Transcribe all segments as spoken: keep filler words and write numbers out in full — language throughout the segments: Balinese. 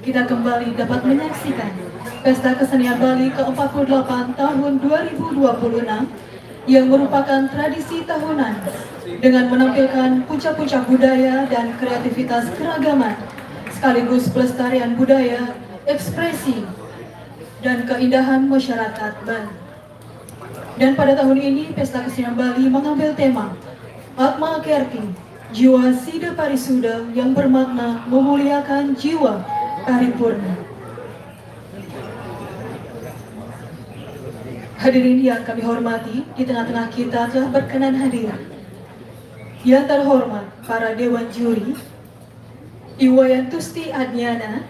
Kita kembali dapat menyaksikan Pesta Kesenian Bali ke empat puluh delapan tahun dua ribu dua puluh enam yang merupakan tradisi tahunan dengan menampilkan puncak-puncak budaya dan kreativitas keragaman, sekaligus pelestarian budaya, ekspresi, dan keindahan masyarakat Bali. Dan pada tahun ini, Pesta Kesenian Bali mengambil tema Atma Kerti, Jiwa Sida Parisuda, yang bermakna memuliakan jiwa paripurna. Hadirin yang kami hormati, di tengah-tengah kita telah berkenan hadir yang terhormat para dewan juri, Iwayan Tusti Adnyana,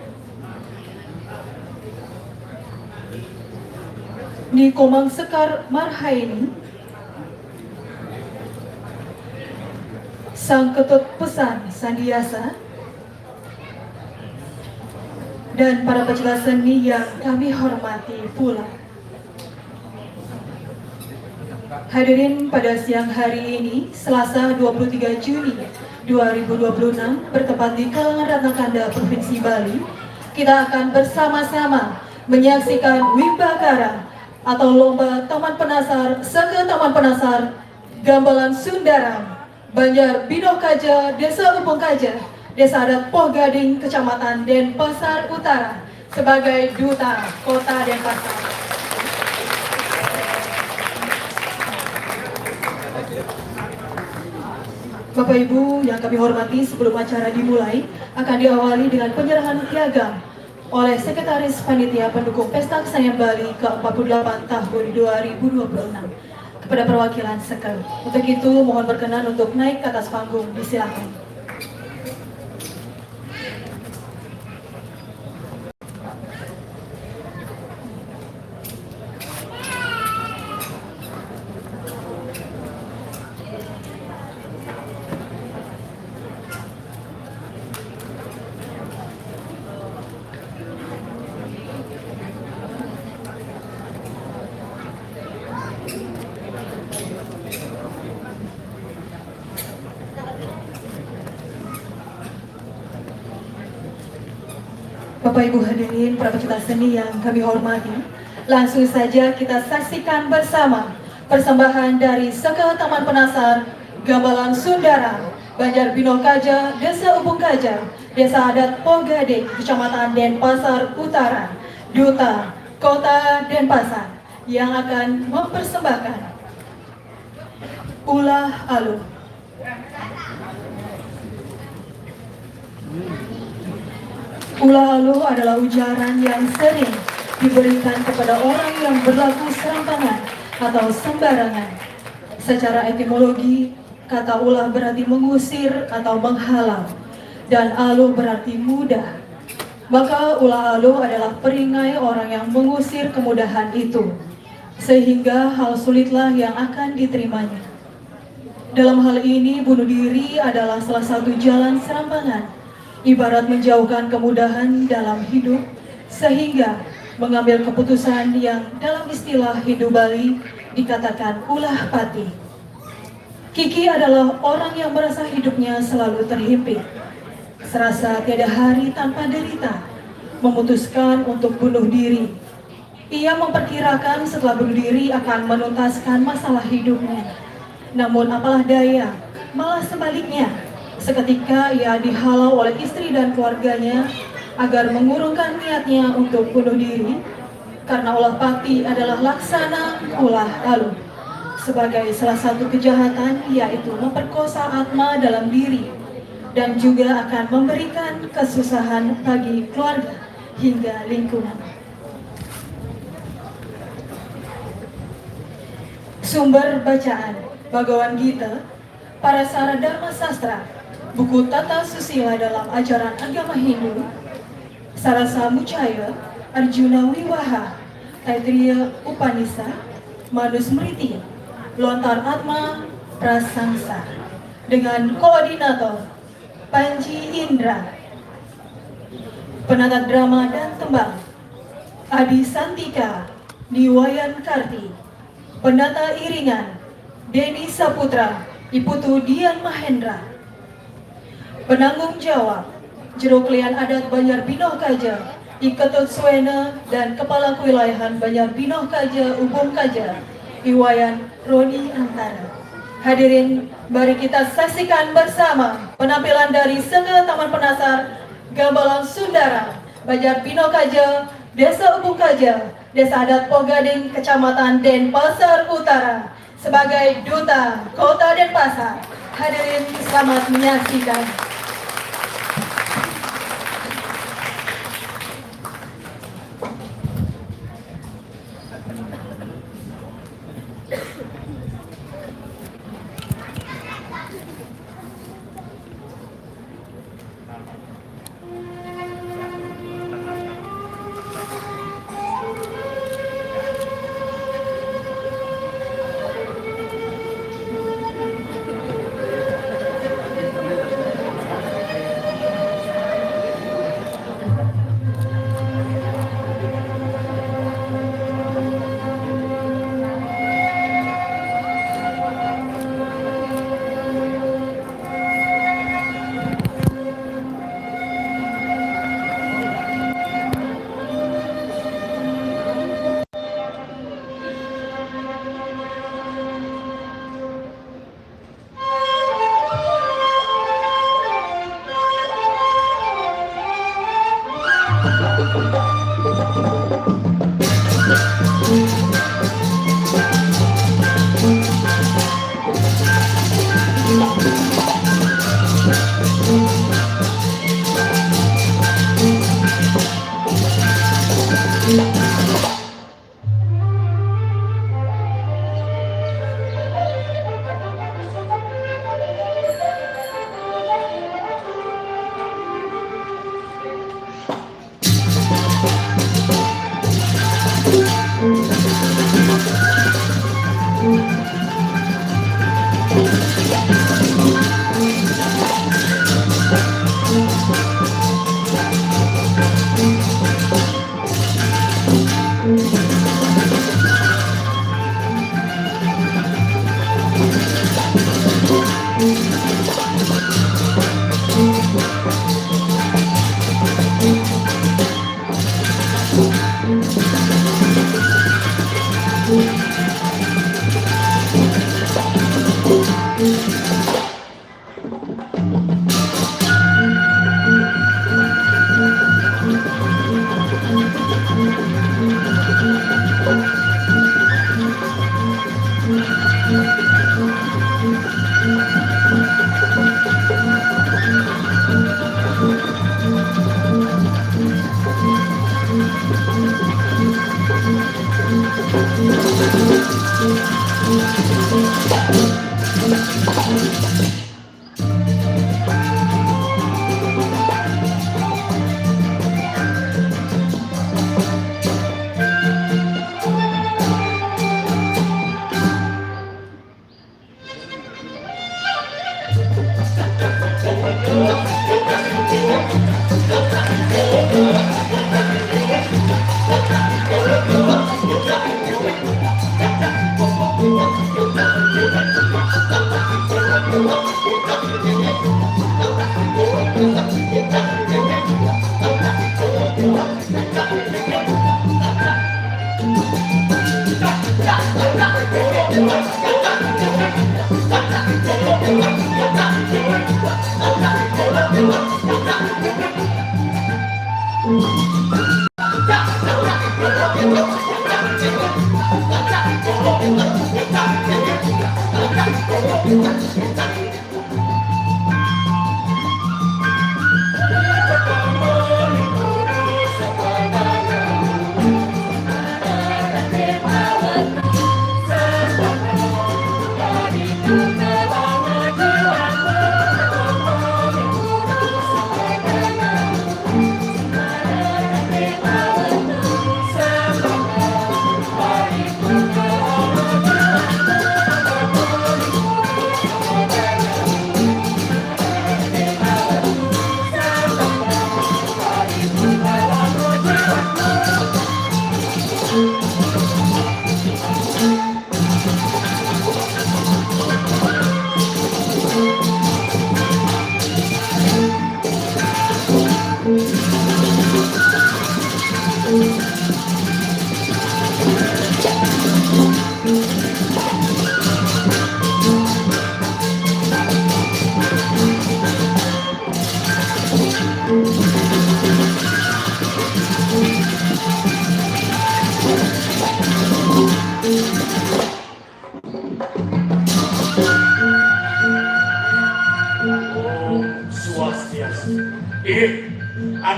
Ni Komang Sekar Marhaini, Sang Ketut Pesan Sandiasa, dan para pecinta seni yang kami hormati pula. Hadirin, pada siang hari ini, Selasa dua puluh tiga Juni dua ribu dua puluh enam, bertempat di Kalangan Ratna Kanda Provinsi Bali, kita akan bersama-sama menyaksikan Wimbakara atau lomba Taman Penasar, Seke Taman Penasar, Gambalan Sundaram, Banjar Binoh Kaja, Desa Ubung Kaja, Desa Adat Poh Gading, Kecamatan Denpasar Utara, sebagai Duta Kota Denpasar. Bapak Ibu yang kami hormati, sebelum acara dimulai, akan diawali dengan penyerahan piagam oleh Sekretaris Panitia Pendukung Pesta Kesenian Bali ke empat puluh delapan tahun dua ribu dua puluh enam kepada perwakilan Seke. Untuk itu, mohon berkenan untuk naik ke atas panggung, disilakan. Bapak Ibu hadirin, para pecinta seni yang kami hormati, langsung saja kita saksikan bersama persembahan dari Seke Taman Penasar, Gambalan Sundaram, Banjar Binoh Kaja, Desa Ubung Kaja, Desa Adat Pogading, Kecamatan Denpasar Utara, Duta Kota Denpasar, yang akan mempersembahkan Ulah Aluh. Ulah aluh adalah ujaran yang sering diberikan kepada orang yang berlaku serampangan atau sembarangan. Secara etimologi, kata ulah berarti mengusir atau menghalau, dan aluh berarti mudah. Maka ulah aluh adalah peringai orang yang mengusir kemudahan itu, sehingga hal sulitlah yang akan diterimanya. Dalam hal ini, bunuh diri adalah salah satu jalan serampangan, ibarat menjauhkan kemudahan dalam hidup, sehingga mengambil keputusan yang dalam istilah Hindu Bali dikatakan ulah pati. Kiki adalah orang yang merasa hidupnya selalu terhimpit, serasa tiada hari tanpa derita, memutuskan untuk bunuh diri. Ia memperkirakan setelah bunuh diri akan menuntaskan masalah hidupnya. Namun apalah daya, malah sebaliknya, seketika ia dihalau oleh istri dan keluarganya agar mengurungkan niatnya untuk bunuh diri, karena ulah pati adalah laksana ulah aluh sebagai salah satu kejahatan, yaitu memperkosa atma dalam diri, dan juga akan memberikan kesusahan bagi keluarga hingga lingkungan. Sumber bacaan: Bhagavad Gita, Parasara Dharma Sastra, buku Tata Susila dalam ajaran agama Hindu, Sarasa Mucaya, Arjuna Wiwaha, Taitriya Upanisa, Manusmriti, Lontar Atma Prasangsa, dengan koordinator Panji Indra, penata drama dan tembang Adi Santika, Niwayan Karti, penata iringan Denny Saputra, Iputu Dian Mahendra, penanggung jawab Jero Klian Adat Banjar Binoh Kaja, I Ketut Suwena, dan Kepala Kewilayahan Banjar Binoh Kaja, Ubung Kaja, I Wayan Roni Antara. Hadirin, mari kita saksikan bersama penampilan dari Seka Taman Penasar, Gambalang Sundara, Banjar Binoh Kaja, Desa Ubung Kaja, Desa Adat Pogading, Kecamatan Denpasar Utara, sebagai Duta Kota Denpasar. Hadirin, selamat menyaksikan.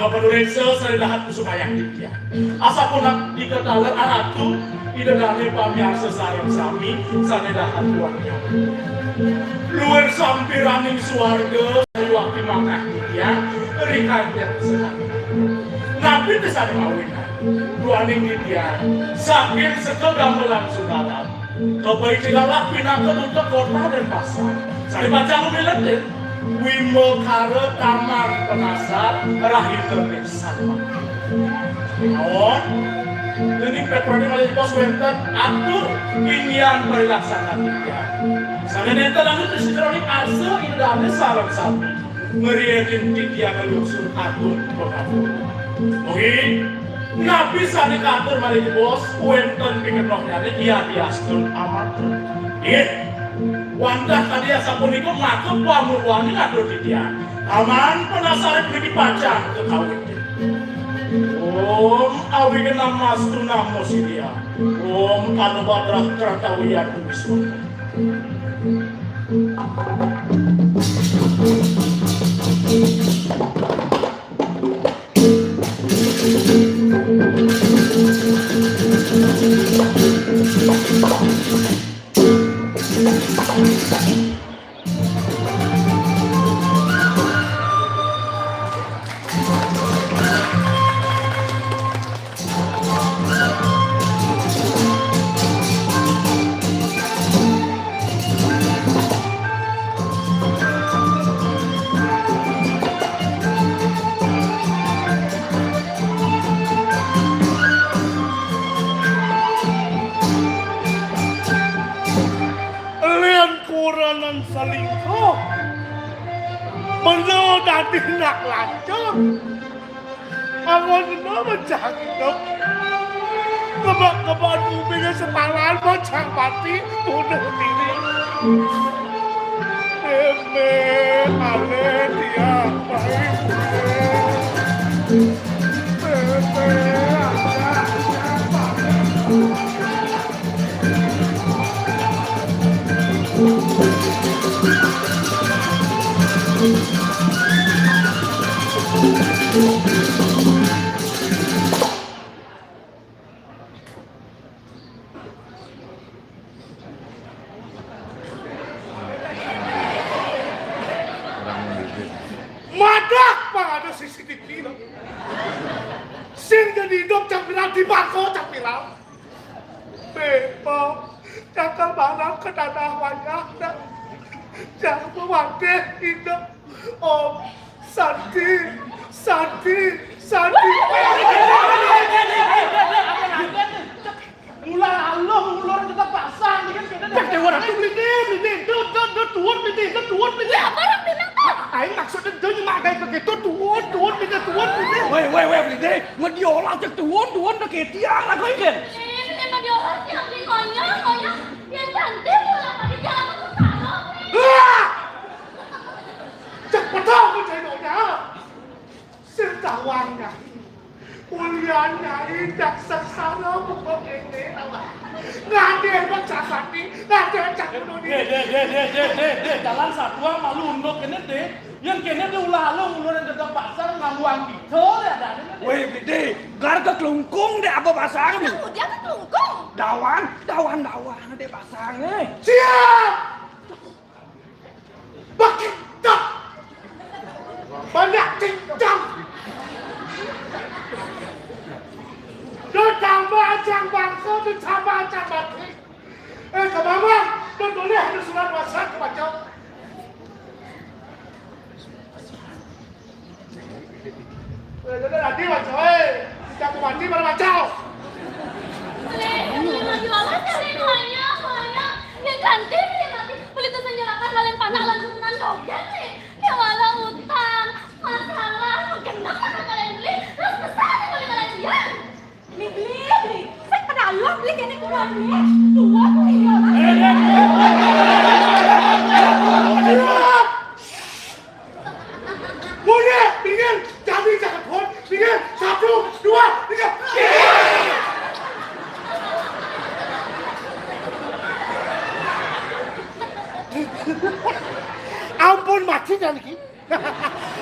Panureksa sané dahat kusumayang titiang. Asapunika taler Aratu, Ida dané pamiarsa sareng sami sané dahat wangiang. Luir sampiraning suarga, sané wakti mangkah titiang, ri kanjeng sekalian. Napi té sané mawinan? Duaning titiang, saking seka gamelan Sundaram. Kapaicik galah pinaka duta kota Denpasar. Sané pacang miletin Wimbakara Taman Penasar Rahina Nisan. Mawon, dening Petrone malih pos wénten atur inggihan parilaksanan titiang. Sané nénten anut ring arsa Ida dané sareng sami. Ngriinin titiang nglungsur atur pangapura. Mugi napi sané katur malih bos wénten pikenohnyané yadiastun amanten. Nggih. Wantah kadi asapunika maka pamuruaning atur titiang. Taman Penasar puniki pacang kakawitin. Om Awignamastu Namo Sidhya. Om Anubhadrah Kartawiyaku Wiswaka. Lian kurenan selingkuh, bener dadi nak lacur. Anggon eno mecah idup. Kebak-kebak ubine sepalan mecah mati bunuh diri. Bebe, ale dia baik. Bebe, ada, ada, Madak pang ada C C T V. Sing jadi idup cak viral di bangko cak viral. Bebo, cakal barang ke tanah wayah dah. Jangan mewatih idup. Om Santi, Santi, Santi. Mula aluh ulur tetep pasang, dia kan kena dah. Dewa Ratu, Blidé, Blidé, do, do, do, tuun, Blidé, do, tuun, Blidé. Ya, apa yang bilang, Pak? Aing maksudnya dia nyemak kayak begitu, tuun, tuun, Blidé, tuun, Blidé. Woi, woi, woi, Blidé, ngadiolah cek tuun, tuun, udah kayak tiang lah, kau kan? Eh, emang diolah, yang di konyol, konyol. Yang cantik, ulah pakai jalan ke sana. Ah! Cek betul, cek nyonya. Sing tawang Nyai. Ulian Nyai dak sengsara buka kene tawang. Ngadeh bang cak mati, ngadeh cak bunuh diri. Deh, deh, deh, deh, deh, deh, deh, jalan satua malu unduk kene deh. Yang kene deh ulah lu ulun yang tetap pasang ngambuang kita deh ada deh. Weh, Blidé, garga kelungkung deh apa pasang nih? Nang udah ke kelungkung. Dawan, dawan, dawan deh pasang nih. Siap. Bakitak. Banyak cincang. Ditambah ajang bangsa, ditambah ajang batik. Eh, kemamang, dan boleh ada surat wasiat kebaca. Eh, dada dadi, Wan, coy. Kita aku mati, mana macau? Boleh, boleh, boleh, boleh, boleh, boleh. Yang ganti, boleh, nanti. Boleh, terus menyerahkan kalian panak langsung menang dogel, nih. Yang malah utang, masalah, genah sama kalian beli. Terus besar, boleh kalian bilang. Beli, beli, beli. Saya pada Allah, beli kene kurang, nih. Tua, tuh, ini orang. Bunyi, dingin, jadi jangan pohon, dingin, satu, dua, tiga. Ampun mati dan ki.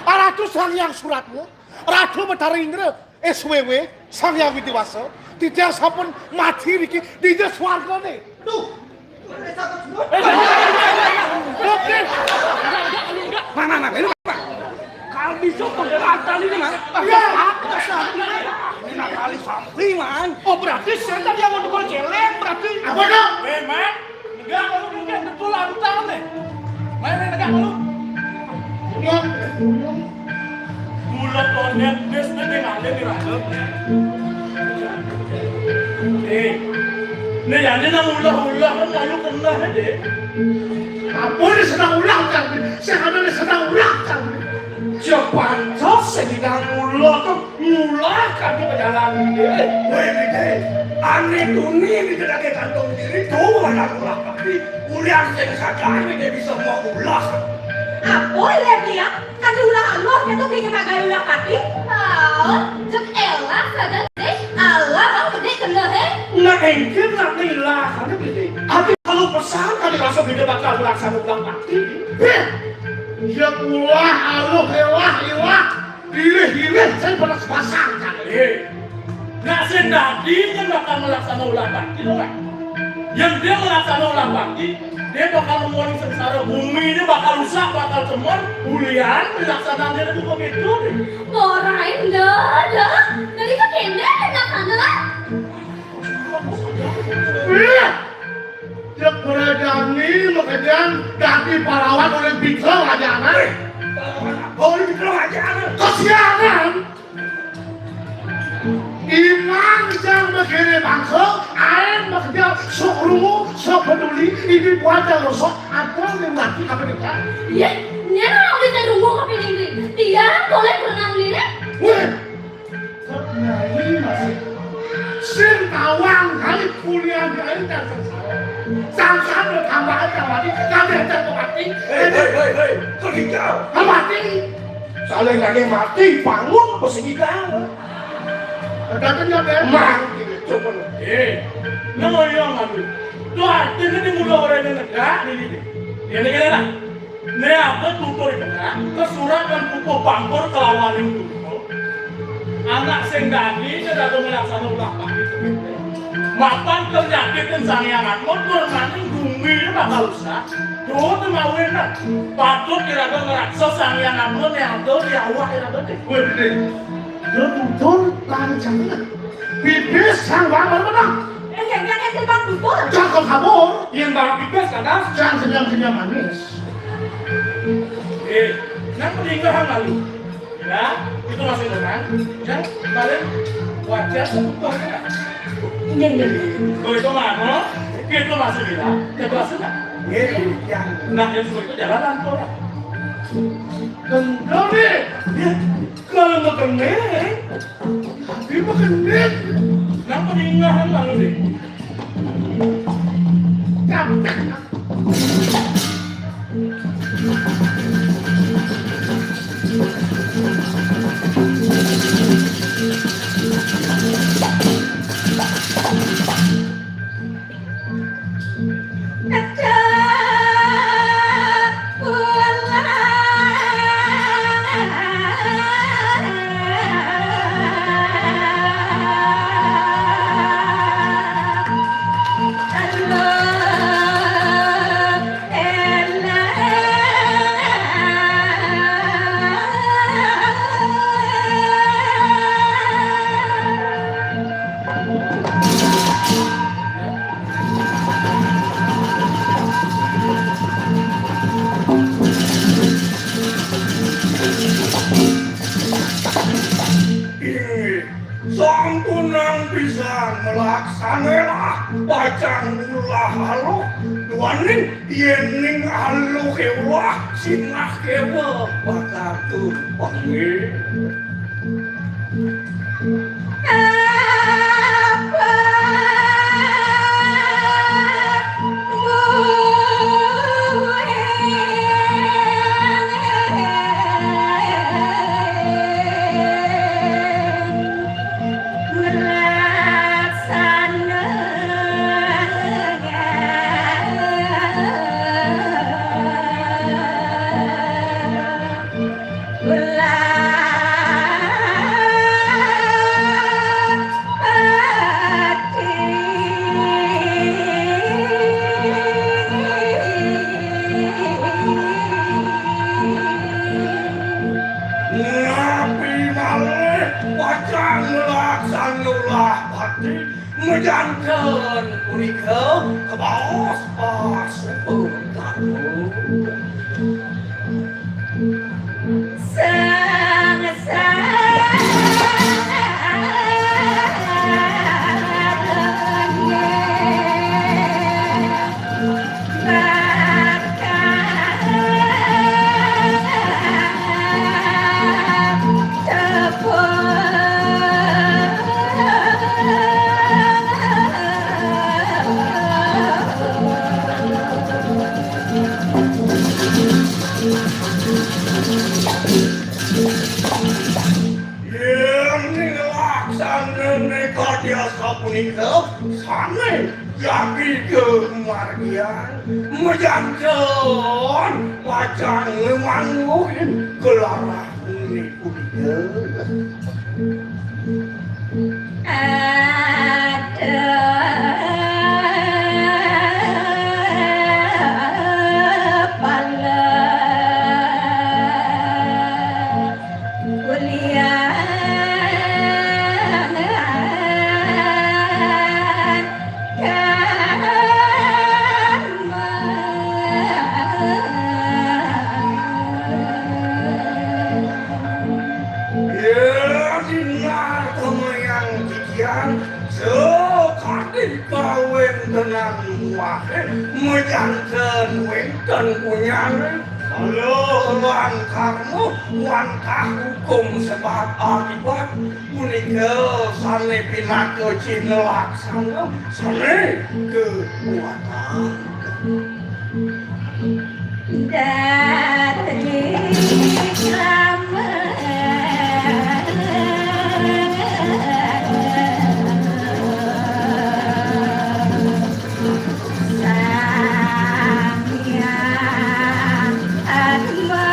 Ratu Sang Hyang Suratmu, Ratu Kula Betara Indra, S W W, Sang Hyang Widi Wasa, titiang sampun mati niki, dija swargane. Duh. Oke. Nah, nah, nah, ini, Pak. Kalau bisa penggantan ini, Mas. Iya. Ini kali sampingan. Oh, berarti setan yang mau tukul celeng, berarti. Apa, Kak? Eh, Man. Negak lu, negak betul antar nih. Main negak lu. Iya. Bulat onet, des, des, des, ngalir di ragam. Eh, ini yang ini nang ulah-ulah, kan ayo kena, deh. Apa ini sedang ulah, kan? Saya ada ini sedang ulah, kan? Siapa cos sedang ulah, tuh? Mula kadu ka jalan Gedé. Wéh, Gedé. Ané tuni di gedagé kantong diri, tuh anak ulah pati. Ulian sing sadar Gedé bisa mau ulah. Apa ya dia? Kadu ulah Allah, kadu kita kagak ulah pati. Oh, cek elah sadar deh. Allah, kamu gede kena, he? Nah, engkir nak ilah, kadu Gedé. Tapi kalau pesan kadu rasa Gedé bakal melaksanakan ulah pati. Heh. Ya ulah, Allah, elah, ilah. Pilih-pilih, saya pernah sepasang, kan? Eh, nak sing dadi kan bakal melaksana ulah bakti, to, kan? Yang dia melaksana ulah bakti, dia bakal nemuin sengsara bumi, dia bakal rusak, bakal cemar, ulian pelaksanaan dia itu begitu, deh. Orang dah, dah. Dari kok kena, kena sana, lah? Iya. Cek Brajani makejan dadi pahlawan oleh Bikra Wajana. Eh, pahlawan apa oleh Bikra Wajana? Kesiangan. Imang jang begini bangsa, aing makejan sok rungu, sok peduli, ini buat yang rosok, ada yang mati apa tidak? Iya, ini orang udah rungu kepilih ini. Dia boleh berenang lirik. Weh, Nyai masih sing tawang kali kuliah nyai dan sengsara. Sangkan bertambah aja mati, kabeh teh mati. Hei, hei, hei, hei, kau hijau. Mati. Saling lagi mati, bangun, pesinggikan. Datang ya, Ben. Mang, gitu, coba. Eh, nang oyong aku. Tuh artinya di mula orang yang negak, ini, ini. Ini, ini lah. Né ada tutur ibarat, kesurat lan pupuh pangkur kelawaning tutur. Anak sing dadi, sing dadi nglaksana ulah pati. Mapan penyakit ing Sang Hyang Atma, tur maning bumi bakal rusak. Duh, temawinan. Patut iraga ngraksa Sang Hyang Atma, né ada di awak iraga. Wéh, gedé. Yo tutur, lan jangan. Pipis, sang bang, bang, bang. Eh, yang, yang, yang, bang, tutur. Cakep kabur. Yang bang pipis, kadas. Jangan senyum-senyum manis. Eh, nang peninggalan lalu. Ya, itu masih orang. Yang paling wajar seputar. Iya, iya, iya. Kalau itu mana? Itu masih bilang. Itu masih bilang. Iya, iya. Nah, yang seperti itu jalan tuh. Kendali. Ya, kalau mau kendali. Tapi mau kendali. Nang peninggalan lalu deh. Capek. Inggih, sampunang pisan melaksanalah pacang ulah aluh, duaning yéning aluh kéwah, sinah kéweh bakal tumpah. Laksana ulah pati, majanten punika kabaos pasuba. Sang Sang Yén nglaksanakané karya sapunika, sané jagi kamargian, majanten pacang ngamangguhin gelarahné punika. Ada pala ulian karma. Yén dinar kamayang titiang, sakadi kawéntenan muahé, majanten wénten punyané, lan karma wantah hukum sebab akibat, punika sané pinaka cihna laksana sané kakuatan. Datri Kramat. Sang Hyang Atma.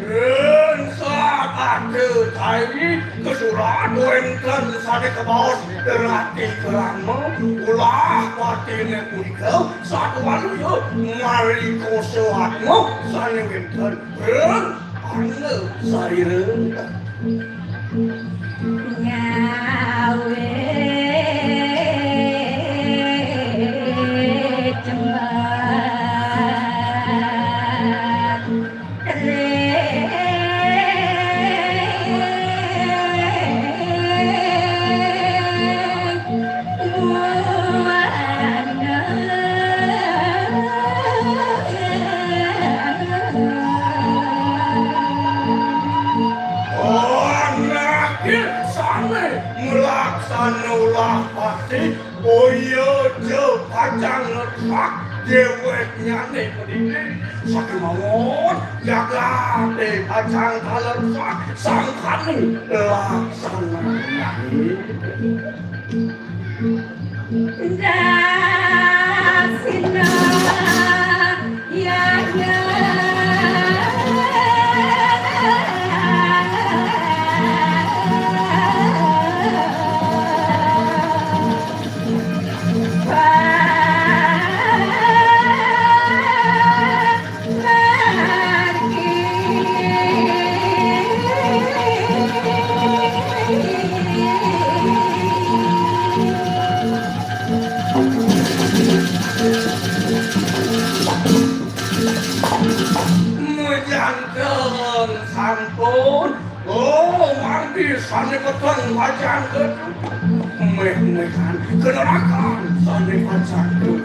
Ring saat ada taini kasurat wénten sané kabaos rati krama ulah patiné punika, satualuya marikosa atma sané wénten ring angga sarira. Ngawé cemat ring buana. Anaké sané malaksana ulah pati, boya ja pacang ngrusak déwéknyané padidi. Sakémaon jagaté pacang kaleresak sangkaning laksananyané. Daksina yadnya. Majanten sampun. Oh, mangkin sané peteng pacang ketu. Méh-méhan kenerakan sané pacang ketu.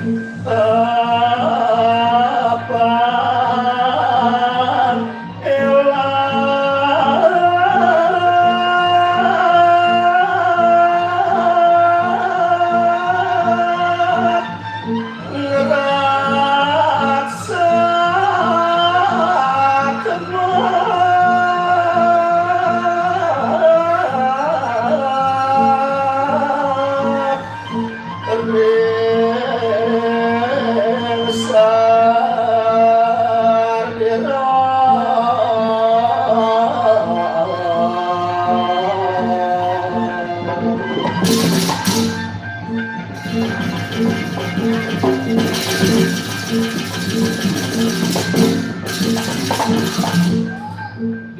Papan elah ngraksa temah.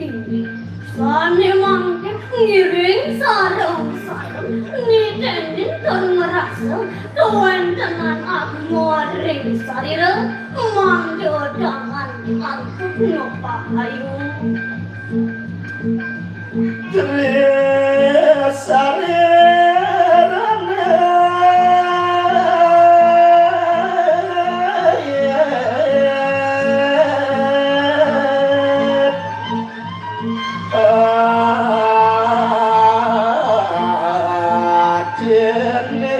Inggih, sané mangkin ngiring sareng-sareng niteni tur ngrasa kawéntenan agama ring sarira, mangda dangan antuk nopahayu. Tri sarirané atiné.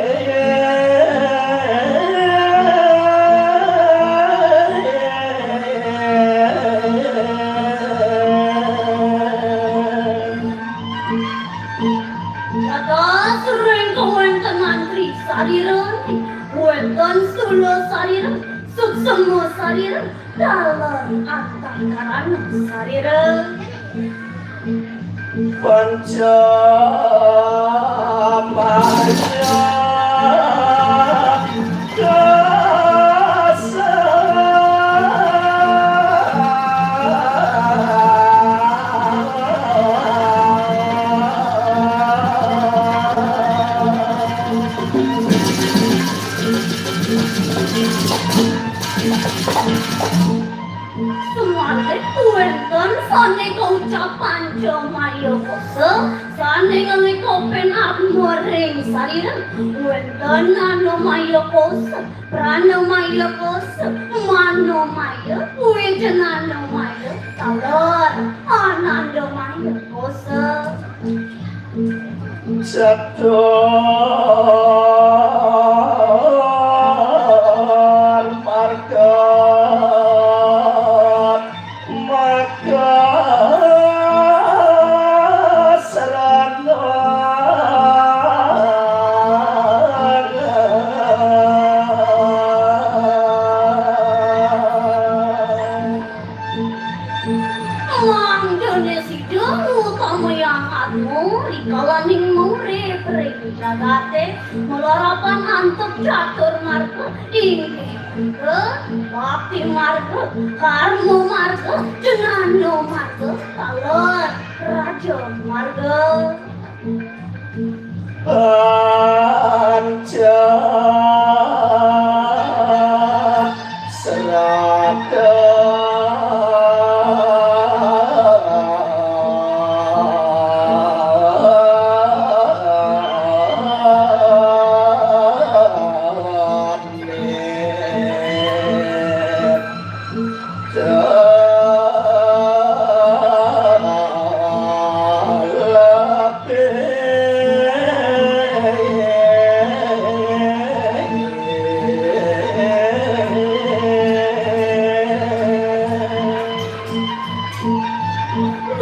Dados ring kawéntenan tri sarira, wénten sthula sarira, suksma sarira, taler antakarana sarira. Panca maya dasar. Sumalih wénten sané kaucap panca maya kosa, sané ngelik kopin agama ring sarira, wénten anomaya kosa, pranamaya kosa, manomaya, wijananamaya, taler anandamaya kosa. Catur marga maka sarana. Mangdané sida ngutamayang agama rikalaning ngurip ring jagaté, malarapan antuk catur marga, inggih punika bakti marga, karma marga, jnana marga, taler raja marga. Panca srata.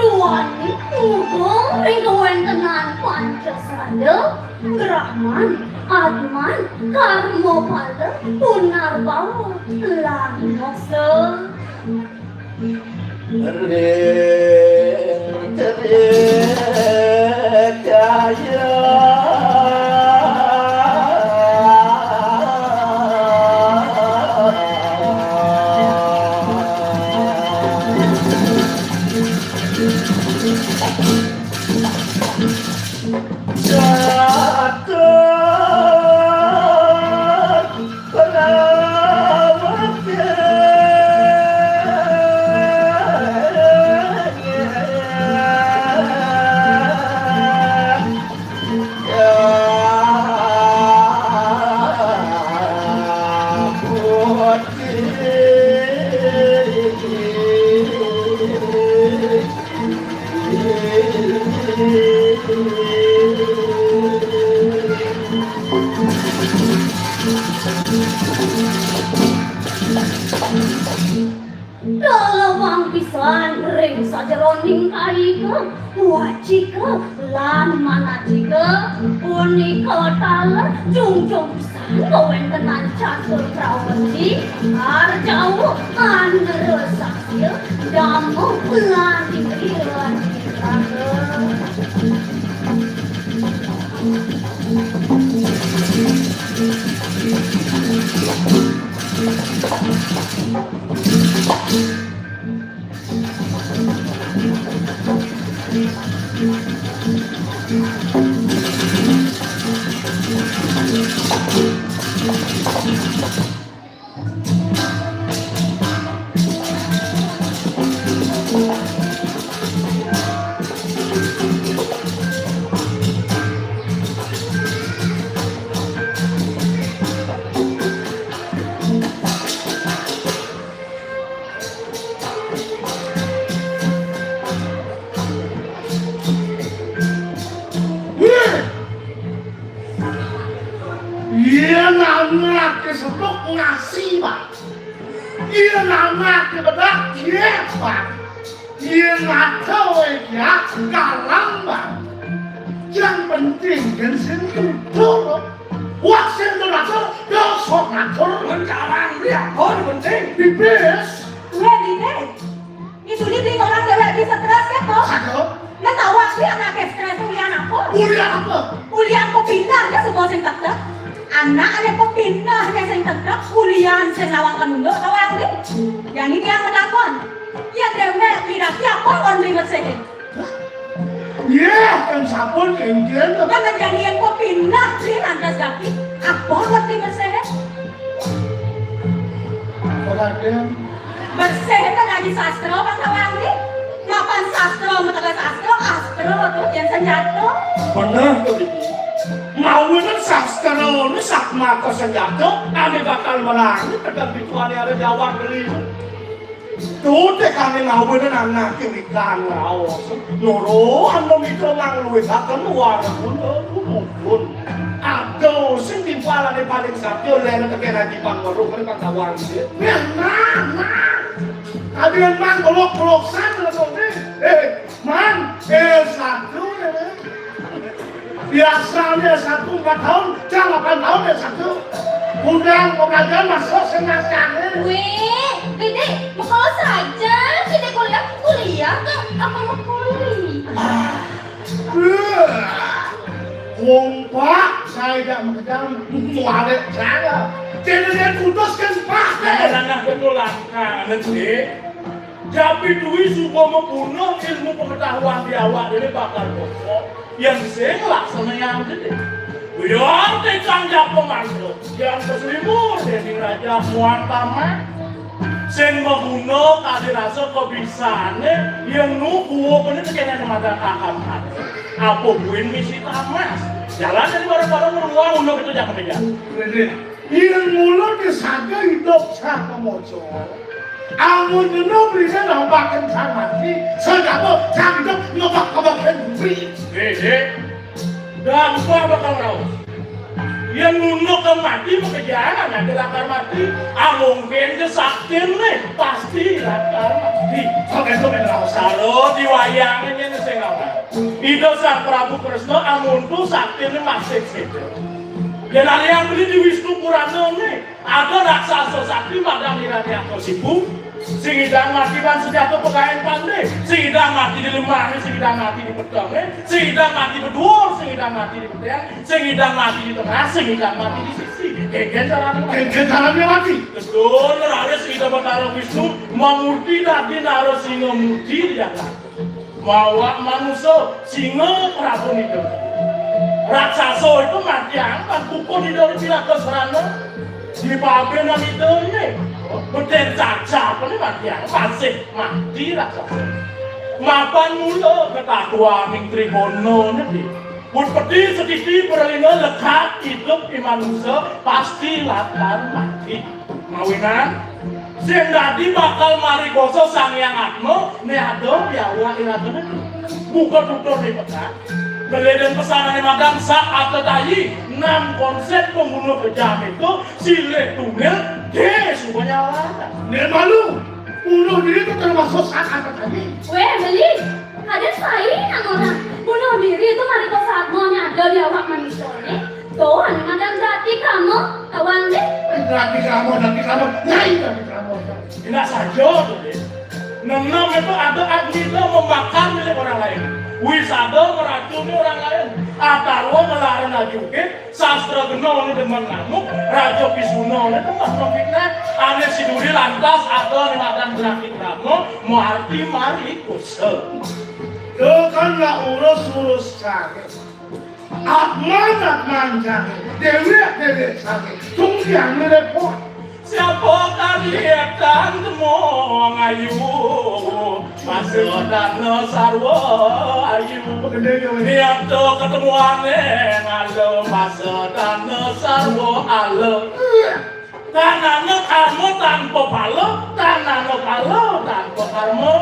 Duaning muga ring kawéntenan Pancasrada, Brahman, Atman, Karmapala, Punarbawa, lan Moksa. Ring Trikaya. Catur Panawati. Kalawang pisan ring sajeroning kaika, wacika, lan manajika, punika taler jungjung pisan kawéntenan catur prawesi, arjawa, anera saksia, dama, lan indria niraga. Yén anaké seduk ngasi, Bang. Yén anaké bedak, yé, Bang. Yén ngato ya, galang, Bang. Yang penting kan sing tutur. Wah, sing tutur, dosok ngatur. Mencalang dia, oh, penting. Pipis. Wéh, Didé. Itu di orang déwék di stres kéto. Aduh. Nah, tahu aku anaké stres ulian apa? Ulian apa? Ulian pepinah ké semua sing tetep. Anak ada pepinah ké sing tetep, ulian sing nawang kanunda, tahu aku. Yang ini yang menakon. Ya déwék pindah siapa kon di Mesir? Yéh, kan sampun kéngkén. Kan menjadi yang pepinah di lantas kaki. Apa kon di Mesir? Apa, Radén? Bersih kan ngaji sastra, Bang Kawangi. Mapan sastra, metegas sastra, astra tuh, yang senjata. Bener tuh, Diki. Mawinang sastra nu sakmaka senjata, ané bakal merangi, tekan bituané ada jawab beli. Tuh, téh, kami mawinang anaké wikan raos. Noro, anu mitra mangluwihaken warna pun, pun. Aduh, sing timpalané paling satya, lén tekén aji pangweruh, paling pangkawang, ya. Nah, nah, nah. Adegan mang belok-belok sana, tuh, nih. Eh, man, eh, satu, ya, nih. Biasané S satu empat tahun, cang delapan tahun S satu. Udah pembelajaran masuk sengajané. Wéh, Dede, kalau saja Dede kuliah, kuliah kok apa mau kuliah? Ah, eh, kompak saya tidak mengejar muarek saya. Jadi dia putuskan pas deh. Nah, nah, nah, betul lah. Nah, nanti. Japi duwi suba mapunah ilmu pengetahuan di awak dene bakal bosok. Yén sing laksanayang gedé. Biar tecang japa mantuk. Yén keselimur dening raja muan tamat. Sing maguna kadi rasa kebisané yén nu kuwa bener tekene madan akam ati. Apa buin misi tamas. Jalan dari bareng-bareng ruang unduk itu jangan beda. Yén mula disaga idup sah pamoco. Amun nyeno beriné nambahaken sang mati, sedaba sang idup ngebak-ngebaken bumi. Dédé, gampang bakal raos. Yén ngunduk ke mati, pekerjaan ada lakar mati. Amungkin ke saktiné, pasti lakar mati. Sampai itu main raos. Kalau di wayangnya ini sing apa? Ida Sang Prabu Kresna amun tu saktiné masih situ. Yén aliang beli di Wisnu Purana né. Ada raksasa sakti madan Hiranyakshipu, sing idang mati ban senjata pegaen pandé, sing idang mati di lemahé, sing idang mati di petengé, sing idang mati beduur, sing idang mati di petéan, sing idang mati di tengah, sing idang mati di sisi. Kénkén carané mati. Kénkén carané mati. Betul, raris Ida Batara Wisnu mamurti dadi Narasinga murti di jagat. Mawa manusa singa Prabu Nida. Raksasa itu matiang kan buku Nida di Pilatus Rana. Di pabenan Ida ini. Beten caca apa ni matiang. Masih mati raksasa. Mapan mula ketatua ning Tribuna niki. Pun peti setiti berlina lekat hidup di manusa pasti lakar mati. Mawinan, sing dadi bakal marikosa Sang Hyang Atma, né ada piawak iragana. Buka tutur di petak. Beleden pesanané magang sak atetayi, enam konsep pembunuh kejam itu, silih tunggal, dé subanya Né malu, bunuh diri itu termasuk saat apa tadi? Wéh, beli. Kadén saé nang orang bunuh diri itu mari kok saat mau nyada di awak manusiané. Tuh, anu madang berarti kamu, kawan deh. Berarti kamu, berarti kamu, nyai berarti kamu. Indak saja tuh, Dé. Nenem itu ada agni itu membakar milik orang lain. Wisada meracuni orang lain. Atarwa melarang lagi, oke? Sastra gena né demen ngamuk, raja Pisuna né demen memfitnah, ané siduri lantas ada né madan berarti krama, maarti mari kusa. Yo kan nggak urus-urus saja. Atman atman saja, dewek dewek saja, tunggiang repot. Siapa kali etan temu ngayu? Masa dana sarwa ayu. Niat ketemuané ngala masa dana sarwa ala. Tanana karma tanpa pala, tanana pala tanpa karma.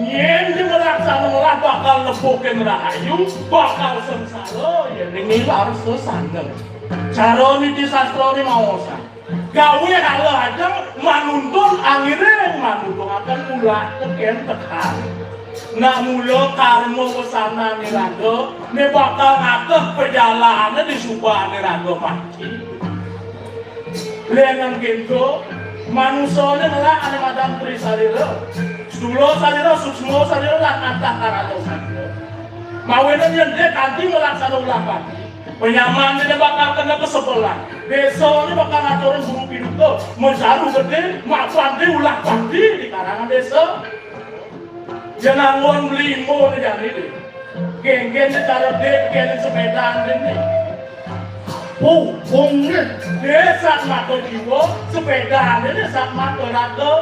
Yén di melaksana melah bakal lepukin rahayu, bakal sengsara, yén nilar sesana. Cara niti sastra ni maosan. Gawé hala ajeng manuntun angiring manuntungaken ulah tekén tekan. Nak mula karma wesana niraga, né bakal ngateh pejalané di subané raga mati. Lénan kénto, manusané ngelah ané madan tri salira. Stula salira, suksma salira, lan antah karana salira. Mawinan yén dé kanti nglaksana ulah pati, penyamané bakal kena kesebelan. Désané bakal ngaturang guru piduka, majaru gedé, mapan dé ulah bakti di karangan désa. Yén anggon beli imbuné jani dé. Génggén dé cara dé kéné sepédané dé. Pungpungné dé sak mata jiwa, sepédané dé sak mata raga.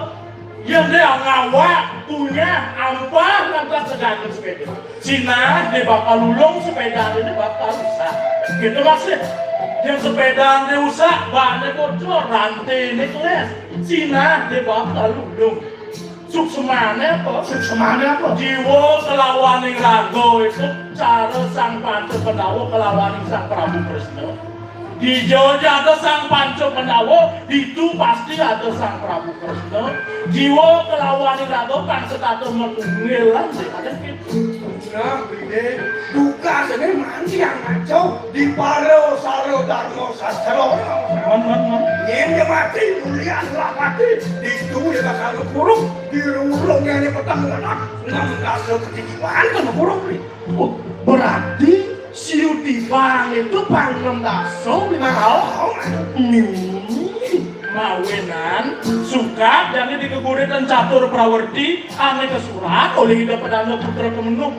Yén dé ngawak, punya, ampah, lantas segala sepéda. Sinah dé bakal lulung, sepédané dé bakal rusak. Gitu maksud. Yén sepédané rusak, bané bocor, ranténé kelés. Sinah dé bakal lulung. Suksmané apa? Suksmané apa? Jiwa kelawaning raga itu cara Sang Panca Pandawa kelawaning Sang Prabu Kresna. Dija ja ada Sang Panca Pandawa, ditu pasti ada Sang Prabu Kresna. Jiwa kelawaning raga kang setata matunggilan, sing ada gitu. Nah, Bridé, dugasé mani yang ngaco di para sara dharma sastra. Man, man, man. Yén dia mati, mulian lapati, ditu dia bakal kurung, di rurung yang petang menang, enam dasa ketinggian kan kurung ni. Oh, berarti siu tibang itu pang enam dasa lima tahun. Mini. Mawinan, sukat jani di geguritan catur prawerti, ané kasurat olih Ida Padana Putra Kemenug.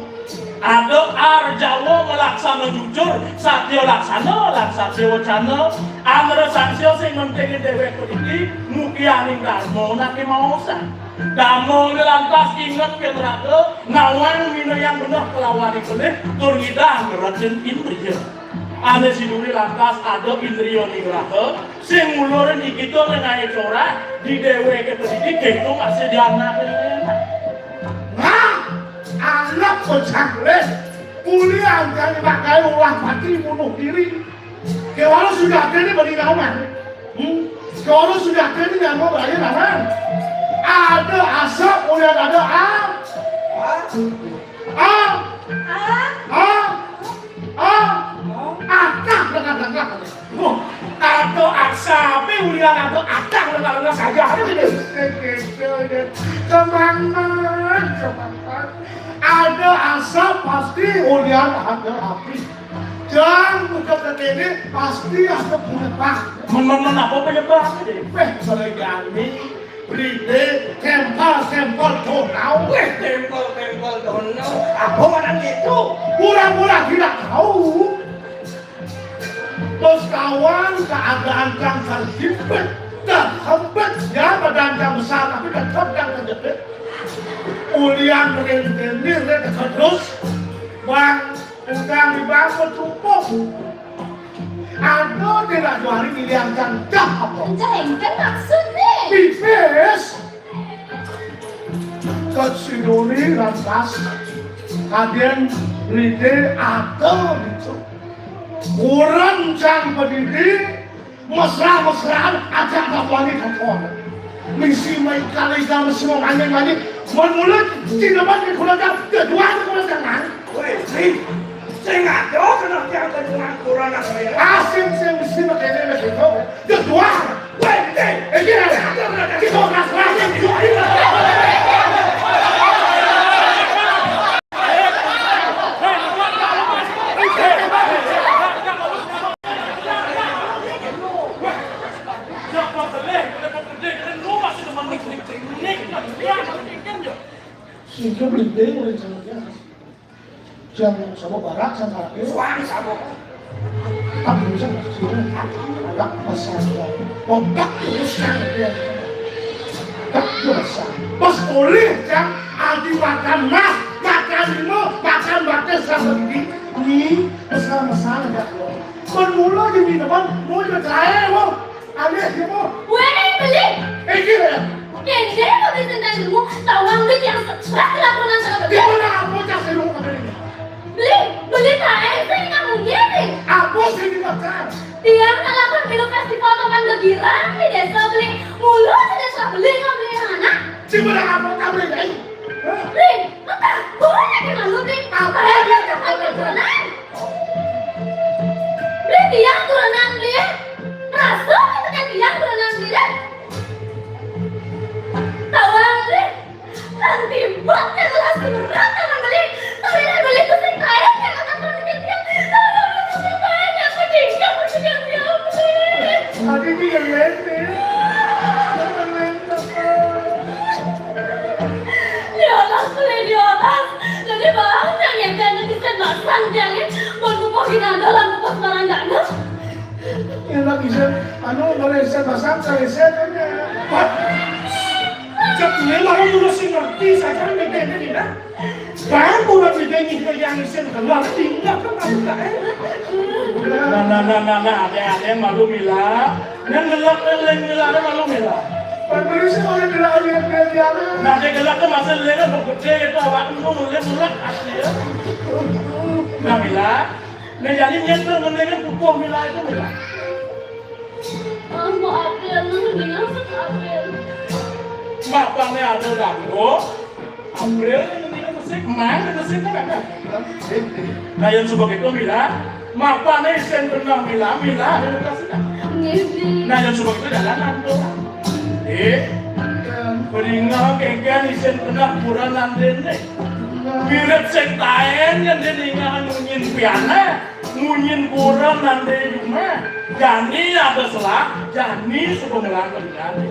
Ada ar Jawa malaksana jujur, satya laksana, lan satya wacana, angra sangsia sing mentingin déwék puniki, mukianing dharma naké maosan. Dharma lantas inget kén raga, nawang minayang beneh kelawaning kelih, tur ngidang ngretin indria. Ané siduri lantas ada indria nigraha, sing ngulurin igita ngenai corah, di déwéké puniki kéto masih di anaké. Nah, anak bocah lé, uli angkane pakai ulah pati bunuh diri. Kéwala sudah kéné bani naman. Hmm? Kéwala sudah kéné nyawa bani naman. Ada asap, ulian ada a. A. A. A. A. Akah, akah, akah. Wah, ada asapé, ulian ada akah, akah, akah saja. Kemana? Kemana? Ada asap pasti ulian ada api. Jang buka kéné pasti ada penyebab. Men, men, men, apa penyebab ini? Wéh, Bridé, tempel-tempel donau. Wéh, tempel-tempel donau. Apa mana gitu? Pura-pura tidak tahu. Terus kawan keadaan kang terjepit, terhempit, ya badan kang besar tapi tetap kang terjepit. Ulian rentenir terus, bang, bukan dibangun cukup. Ada tidak juari pilihan kang dah apa? Dah engken maksudnya. Pipis. Kang siduri lantas, kadén Bridé ada gitu. Kurang cang pendidik, Mesra-mesraan ajak Mbak Wani telepon. Misi main kali sama si mau main-main. Menurut tidak banyak kurang jam, kedua itu kurang jangan. Woi, Sri, saya nggak tahu kenapa yang kedengaran kurang apa ya. Asing saya mesti pakai dia begitu. Kedua, woi, Sri, ini ada, kita nggak serahnya di luar ini. Sehingga beli deh mulai jalannya. Jam sama barak sama lagi. Suang sama. Tak bisa sini. Anak besar. Otak terus kan dia. Tak bisa. Pas oleh jam adi makan mas, makan lima, makan batas sama ini. Ini besar-besar ya. Kon mula di minuman, mau juga saya mau. Alias dia mau. Weh, beli. Eh, gila. Kende kok bisa tentang ilmu, tawang duit yang sebelah laporan sama beli. Dia mau nak apa cak saya mau kembali. Beli, beli kain sih nggak mungkin nih. Apa sih ini makan? Tiang nak lakukan film festival papan gegirang di desa beli. Mulu di desa beli nggak beli yang anak. Cuma nak apa tak beli, eh? Hah? Beli, entah, boleh ke malu beli. Apa? Apa yang tak boleh? Beli dia turunan beli. Rasa itu kan dia turunan beli. Tawang beli. Nanti buat yang langsung rata membeli. Tapi dia beli tuh sing kaya yang akan pergi dia. Tawang beli tuh sing kaya yang penting yang penting yang dia beli. Tadi dia lele. Dia lele. Diolah, beli diolah. Jadi bang, yang yang kan netizen masang jangan. Mau ngumpulin ada lah, ngumpul sekarang nggak ada. Enak bisa, anu, kalau bisa pasang, saya saya tanya. Wah, cek dia malah terus si ngerti, saya kan beda ini, nah. Bang, kurang beda ini, yang isin keluar, tinggal kan kamu tak, eh? Nah, nah, nah, nah, nah, ada, ada yang malu, Mila. Yang gelak, yang lain gelak, ada malu, Mila. Bang, terus sih, oleh gelak, oleh gelak, gelak. Nah, dia gelak tuh masih lain, kan, gede, itu awak, itu mulai, mulai, asli, ya. Nah, Mila. Nah, jadi nyéntél ngendéngé pupuh Mila itu, Mila. Ah, Mbok April, nang ngendéngé Mbok April. Mapané ada dangdut, April ngendéngé musik, main musik kan ada. Nah, yang sebab itu, Mila, mapané isin pernah Mila, Mila ada lokasi kan? Nggih, nggih. Nah, yang sebab itu jalanan tuh. Eh, peringa kéngkén isin pernah kurang nandéné. Mirip sing taén yén dhening ngunyin piané, ngunyin kurang nandé jumah. Jani ada selak, jani suka ngelang kendali.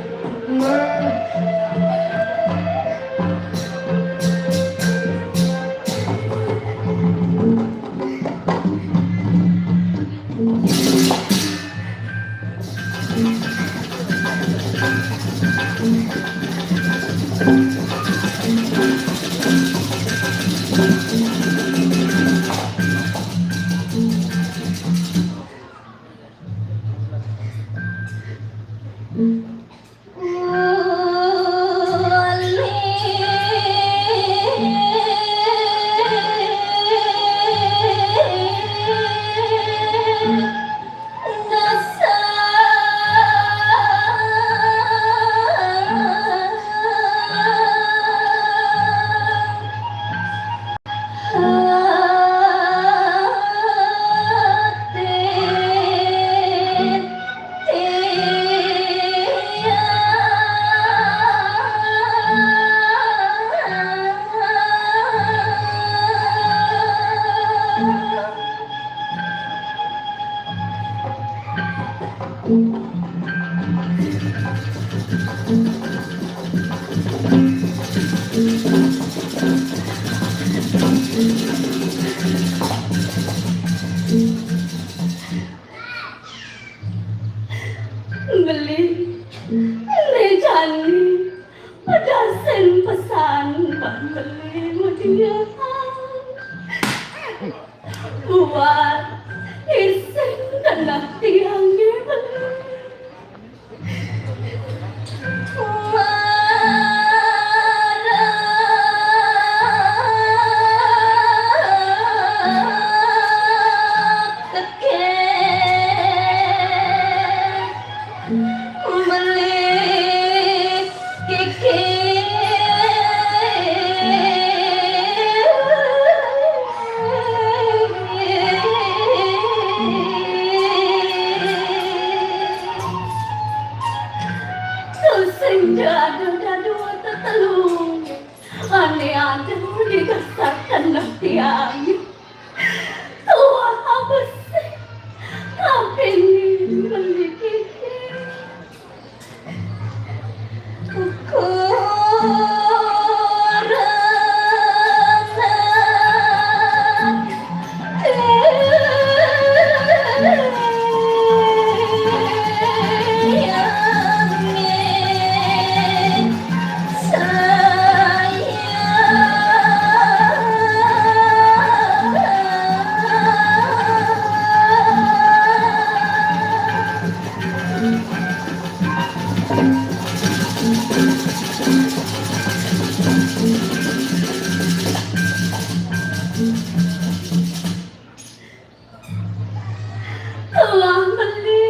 Beli, Rejani, pedasin pesan Bang Beli mudian. Buat isin kena tiangnya Beli. Dadu-dadu tetelung. Ane aduh digesarkan tiang. Tuah apa sih? Kaping beli kiki. Kurang Telah beli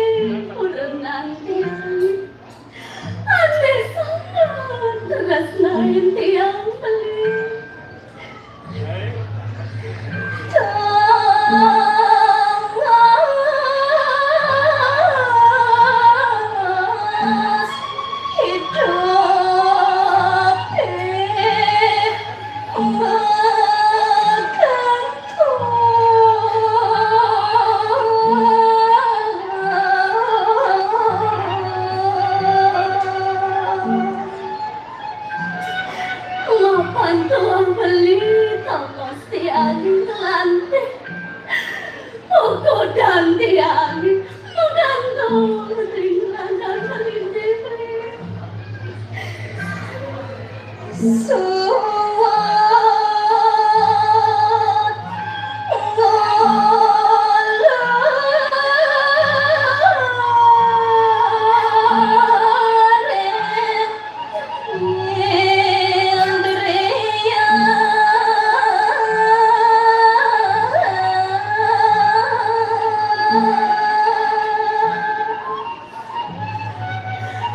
kurenan tiang. Ane sangat tresnain tiang beli. Tangah hidup Mapan tuang beli tongkos tiang lantik. Uku dan tiang menggantung ring langan melintip. Suwun ngulur indriya.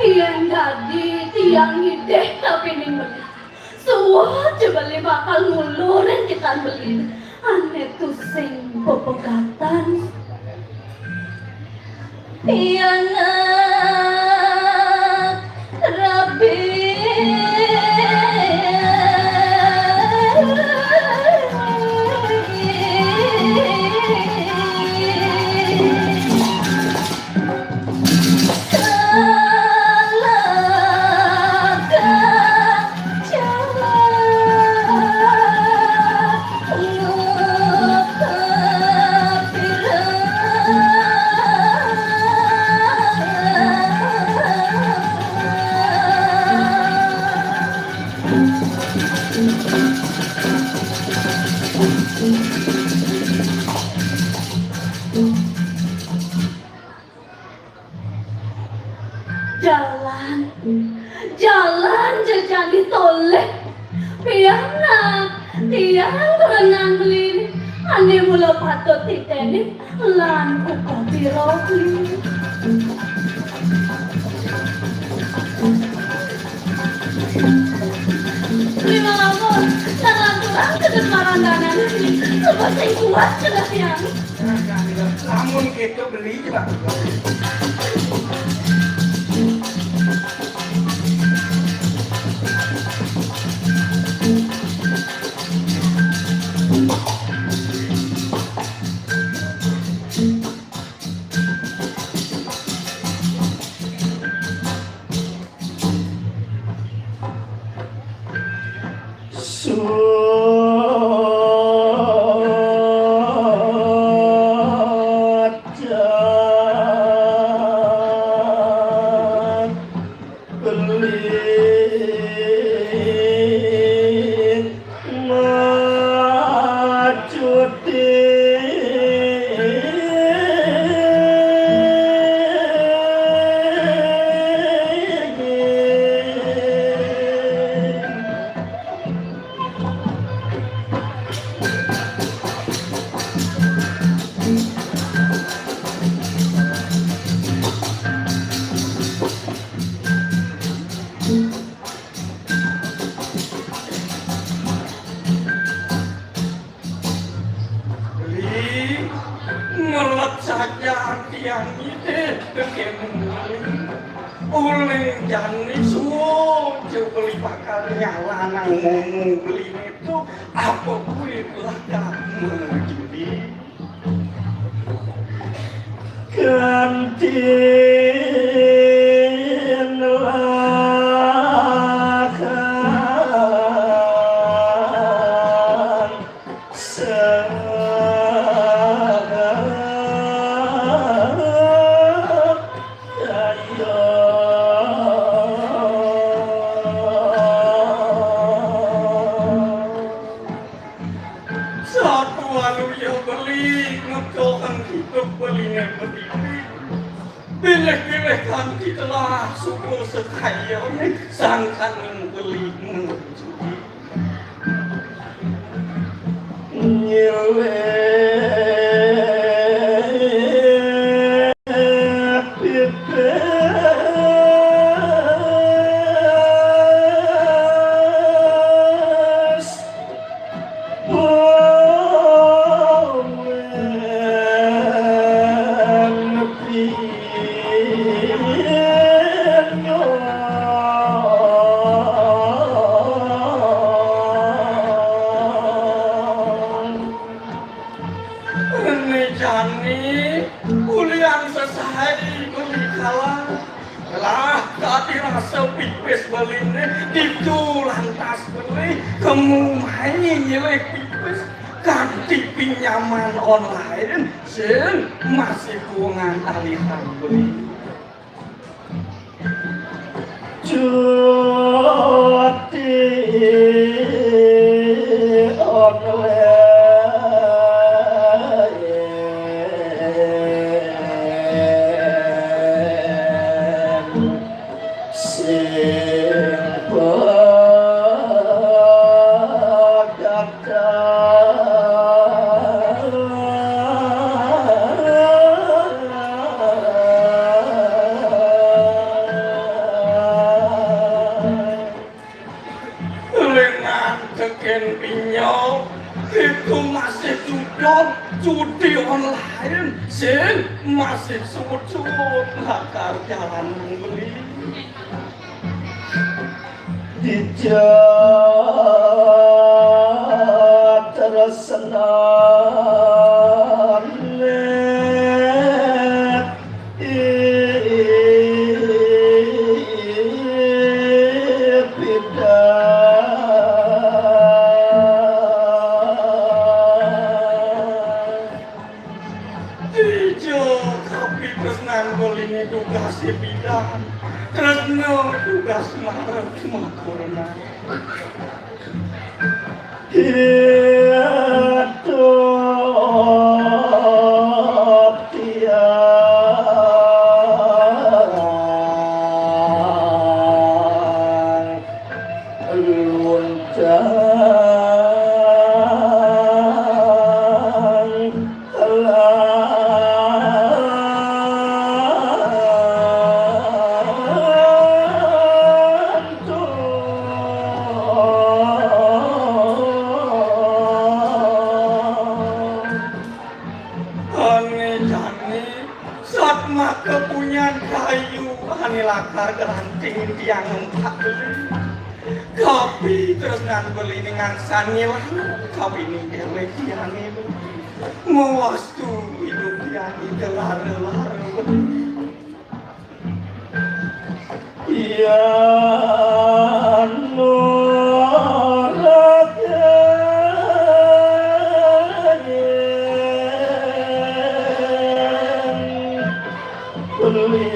Yen dadi tiang ngidih kapining beli, suwat ja beli bakal ngulurin kitan beli ane tusing pepegatan. Pianak rabi. Jalan, jalan jejani tolih. Pianak, tiang kurenan beli ane mula patut titeni lan uga pirogi. Limalampun, lan lanturang kedut marang danane, sebab sing kuat kedah tiang. Lamun keto beli lah. Suwat beli macuti. Jani suwun coba lipakan nyalanang momo beliné to, apa kuwi lah kamu judi. Kantin lakan sedaya. Satu waluya beli ngedohang hidup beliné berdiri. Pilih-pilih kanthi telah suku sekaya sangkaning beli menguji. Nyilih pipis. Rene jani ulian sesai mengikala. Lah tadi rasa pipis beliné ditu lantas beli kemu mai nyilih pipis kanthi pinjaman online sing masih kuwengan alihan beli. Cuti online. Sing padatan. Lengan tekén pinjol, itu masih judi, judi online, sing masih suwut-suwut lakar jalan beli. Dijak tresnané Ijo kapitresnan beliné tugasé bidan. Tresna tugas marep makurna. Hidup tiang luntang lantung. Ané jani satmaka punyan kayu ané lakar granting tiang empat beli. Kapitresnan beli ning ngansan ngilang kawining déwék tiangé beli. Mawastu idup tiangé gelara-lara beli. Yan nuragén beli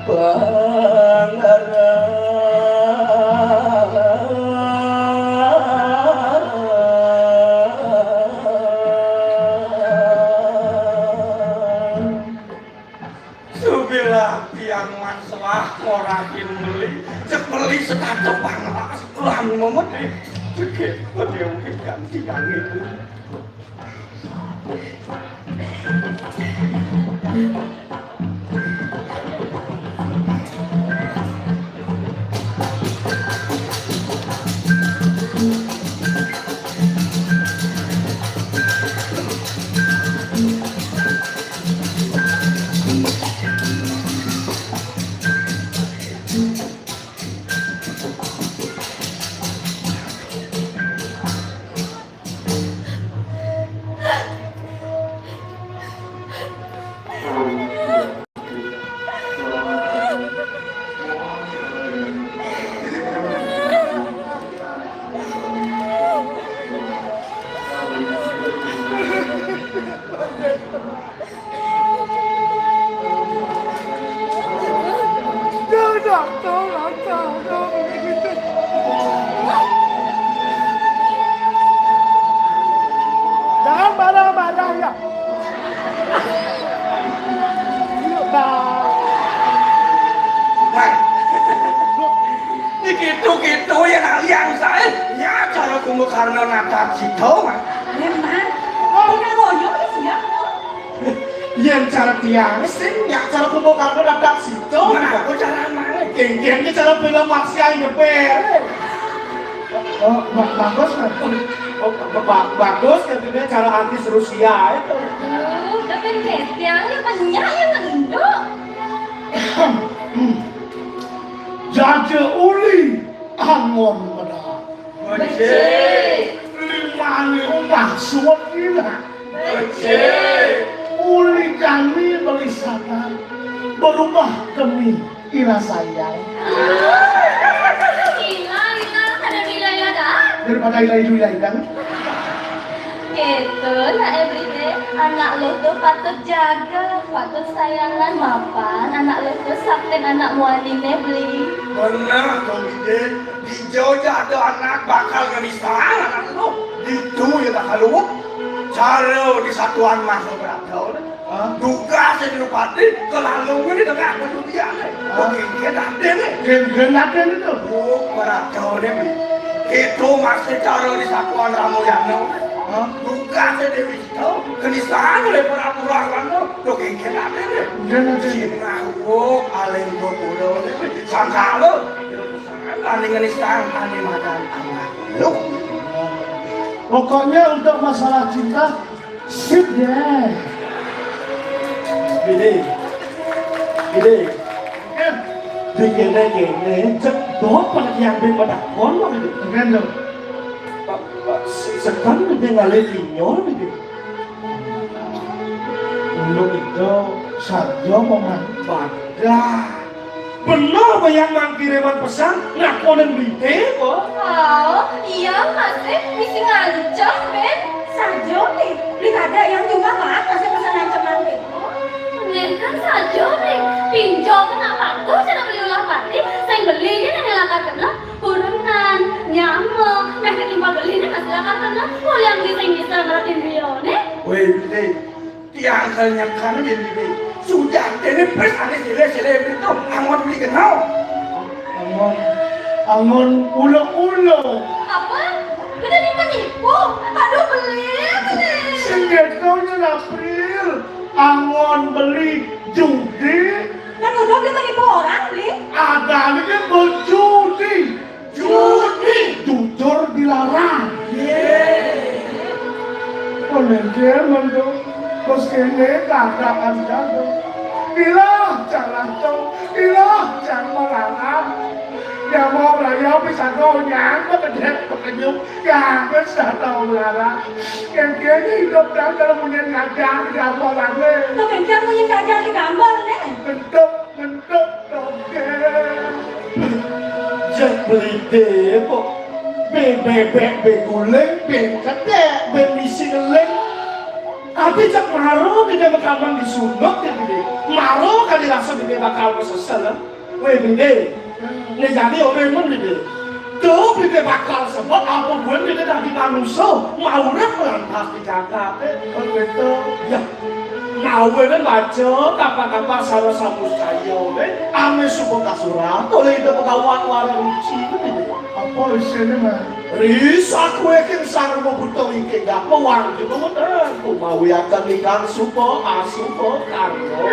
pangaran. Subilah tiang manselah ngorahin beli, cek beli setata pangelas lan memedih. Cekik pedih kan tiang itu. Jangan marah-marah ya. Yuk, Bang. Nah, di gitu-gitu yang aliang saya, ya cara Kumbakarna natap situ mah. Memang, kita ngoyo sih ya. Yang cara tiang sih, ya cara Kumbakarna natap situ. Nah, aku cara mana? Kéngkén cara film Marsha yang nyeper. Oh, ba- bagus kan? Oh, ba- ba- bagus kan dia cara artis Rusia itu. Tuh, tapi ketiang ini banyak yang ngendok. Jaja uli angon pada. Becik. Limani rumah suwet ila. Becik. Uli kami beli sana. Berubah demi ila saya. Ila, ila, ada bila ila dah. Daripada ila itu ila ikan. Gitu lah everyday. Anak lu tuh patut jaga, patut sayangan mapan. Anak lu tuh sakti anak muanine beli. Bener dong ide. Di Jogja ada anak bakal ngemisah anak lu. Itu ya tak kalau cara di satuan masuk berapa? Dugas yang dipati kelalu ini dengan aku juga nih. Oke, dia dade nih. Gen-gen latihan itu. Oh, para cowok nih. Itu masih cara di satuan Ramoyano. Dugas yang di Wisto, kenisahan oleh para pura Ramoyano. Oke, dia dade nih. Gen latihan. Sini aku, aleng gopuro nih. Sangkalo. Ane ngenisang, ane makan anak. Loh, Pokoknya untuk masalah cinta, sip deh. Gini, gini. Di kene-kene cedok pada tiang ben pada kon kok gitu. Dengan dong. Sekan gede ngalih linyol gitu. Dulu itu saja mau makan. Bener apa yang mangkire man pesan ngakonen bite kok. Oh, iya masih misi ngancam, Ben. Sajo nih, beli kada yang jumlah mah masih pesan ngancam nanti. Nen kan sajo nih, pinjol kenapa tuh cara beli ulah pati, sing beli ini yang lakar kena, kurenan, nyamuk, meh ketimpa beli ini masih lakar kena, kuliah beli sing bisa ngeratin bione. Weh, bide. Tiang kanyakan aja bide. Sudah, ini pres ada sile-sile itu. Amat beli kenal. Angon, angon ulo-ulo. Apa? Udah dipenipu? Aduh, beli, beli. Sing getolnya April. Angon beli judi. Kan udah beli menipu orang, beli. Ada lagi berjudi. Judi. Jujur dilarang. Penelitian untuk bos kene katakan jago. Ilah cara tuh, ilah cara melarang. Ya mau raya bisa kau nyang, pekedek, pekenyum, ya bisa tahu melarang. Yang kini hidup dan kalau punya ngajar, gambarannya. Tuh kan kamu yang kagak digambar, nih. Bentuk, bentuk, dongeng. Jek beli deh kok. Be bebek, be guling, be ketek, be misi ngeling. Tapi cek maro kita makaman di sunduk ya bide. Maro kali rasa bide bakal kesesel. Weh bide. Nih jadi orang pun bide. Tuh bide bakal sebut apa buat bide dari manusia. Mau urip lantas dijaga. Begitu. Ya. Nawe kan baca kapan-kapan sarwa samuscaya, ame suka kasurat oleh itu pegawai wara ruci. Apa isinya mah? Ris aku yakin sarwa buta iki gak mewang juga bener. Kumawi akan ikan supo asupo karno.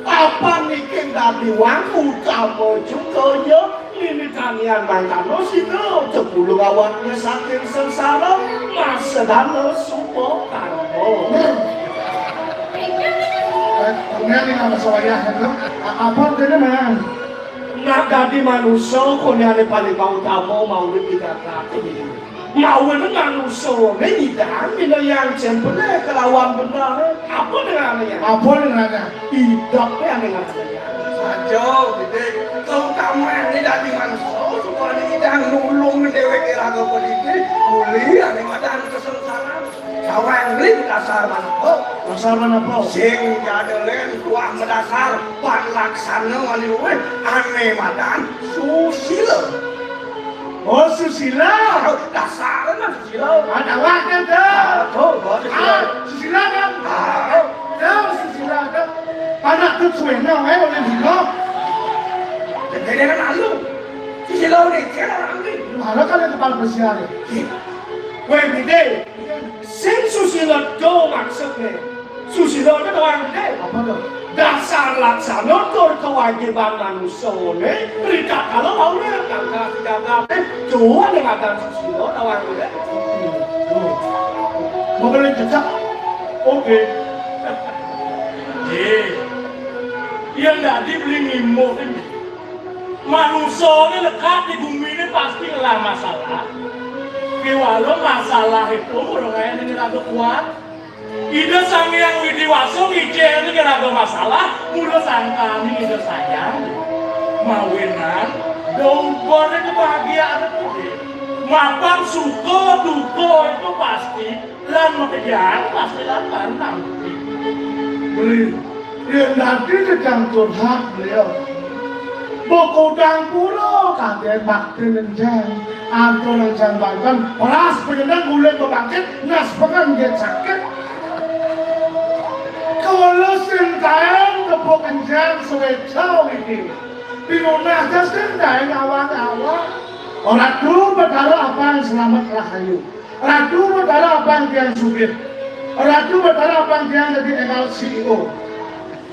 Apa niki dadi wang utama juga ya? Ini tanian mangkano sida sepuluh awaknya saking sengsara mas sedana supo karno. Ini nama saya itu. Apa artinya mah? Nak dadi manusia konyane paling mau utama mau dipikarake. Mawinan manusané nyidang minayang jempené kelawan benerané. Apa dengané ya? Apa dengané? Idepé ané ngarana ya. Saja, Bidik. Keutamané dadi manusa, supayané nyidang nulung déwék iraga padidi, ulih ané madan kasengsaran. Sawang beli dasar manapa? Dasar manapa? Sing jadelen tuah madasar pan laksana ané luwih, ané madan susila. Oh, susila. Dasar mah susila. Ada wakil dah. Betul, betul. Ah, susila kan? Ah. Dah, susila kan? Anak tu suena, eh, oleh dino. Jadi dia kan malu. Susila ni, dia kan orang ni. Mana kan ada kepala pesiar? Weh, Bidik. Sing susila to maksudné. Susila to tawang gedé. Apa to? Dasar laksana tur kewajiban manusané, ritatkala maurip kang kasujagat. Tuan yang akan susila tawang gedé. Oh. Mau beli jejak? Oke. Eh, yang dadi beli ngimbuh ini. Manusané lekad di guminé pasti ngelah masalah. Kéwala masalah itu mula kaya ning raga kuat. Ida Sang Hyang Widi Wasa ngicén ning raga masalah, mula sangkaning Ida Sayang. Mawinan, da uberé kebahagiaan itu. Mapan suka duka itu pasti. Lan makejang pasti lan lan nampi. Beli, yén dadi jejang curhat beliau. Bukudang pura kanggé bakti enjang. Antuk enjang banten, peras penyendang guling bebangkit, nas pengen dia sakit. Kalau sing kaen tepuk enjang suwéca widi. Pinunah jas sing kaen awang-awang. Ratu Betara apang selamet rahayu. Ratu Betara apang tiang sugih. Ratu Betara apang tiang dadi énggal C E O.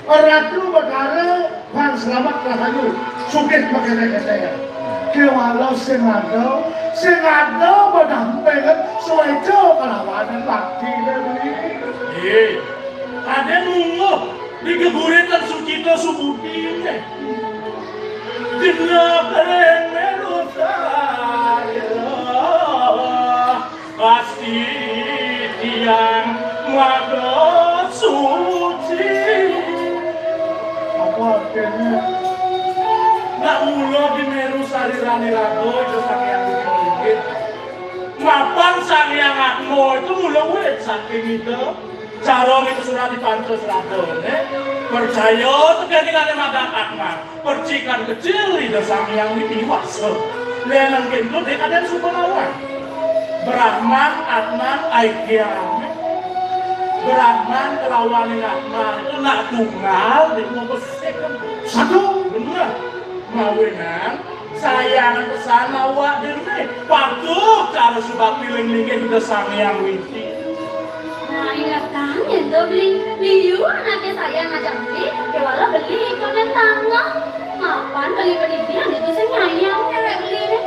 Ratu Betara apang selamet rahayu. Sugih makéné-kéné. Kéwala sing ada, sing ada bedampingan suwéca kalawanan bakti beli. Nggih. Kadén mungguh di geguritan sucita subudi. Genep réné rusak. Pasti tiang maga suci. Apa artinya? Nak mula di meru sarirané raga itu saking yang dikelingit. Mapan Sang Hyang Atma itu mula wit saking itu. Cara ning kesurat di panca sradané, percaya tekan ning ane madan Atman, percikan kecil Ida Sang Hyang Widi Wasa. Leneng kento dek adan Sukalawan. Brahman, Atman, Aikyang. Brahman kelawan ning Atman itu nak tunggal di mau besik. Satu. Bener. Mawinan, sayangan pesan awak dene. Patuh karo sebab piling linggih Ida Sang Hyang Widi. Nah, ingetang ento beli liu anake sayan macam ni, kewala beli konen tangga. Mapan beli pendidikan itu sing nyayang cewek beli ni.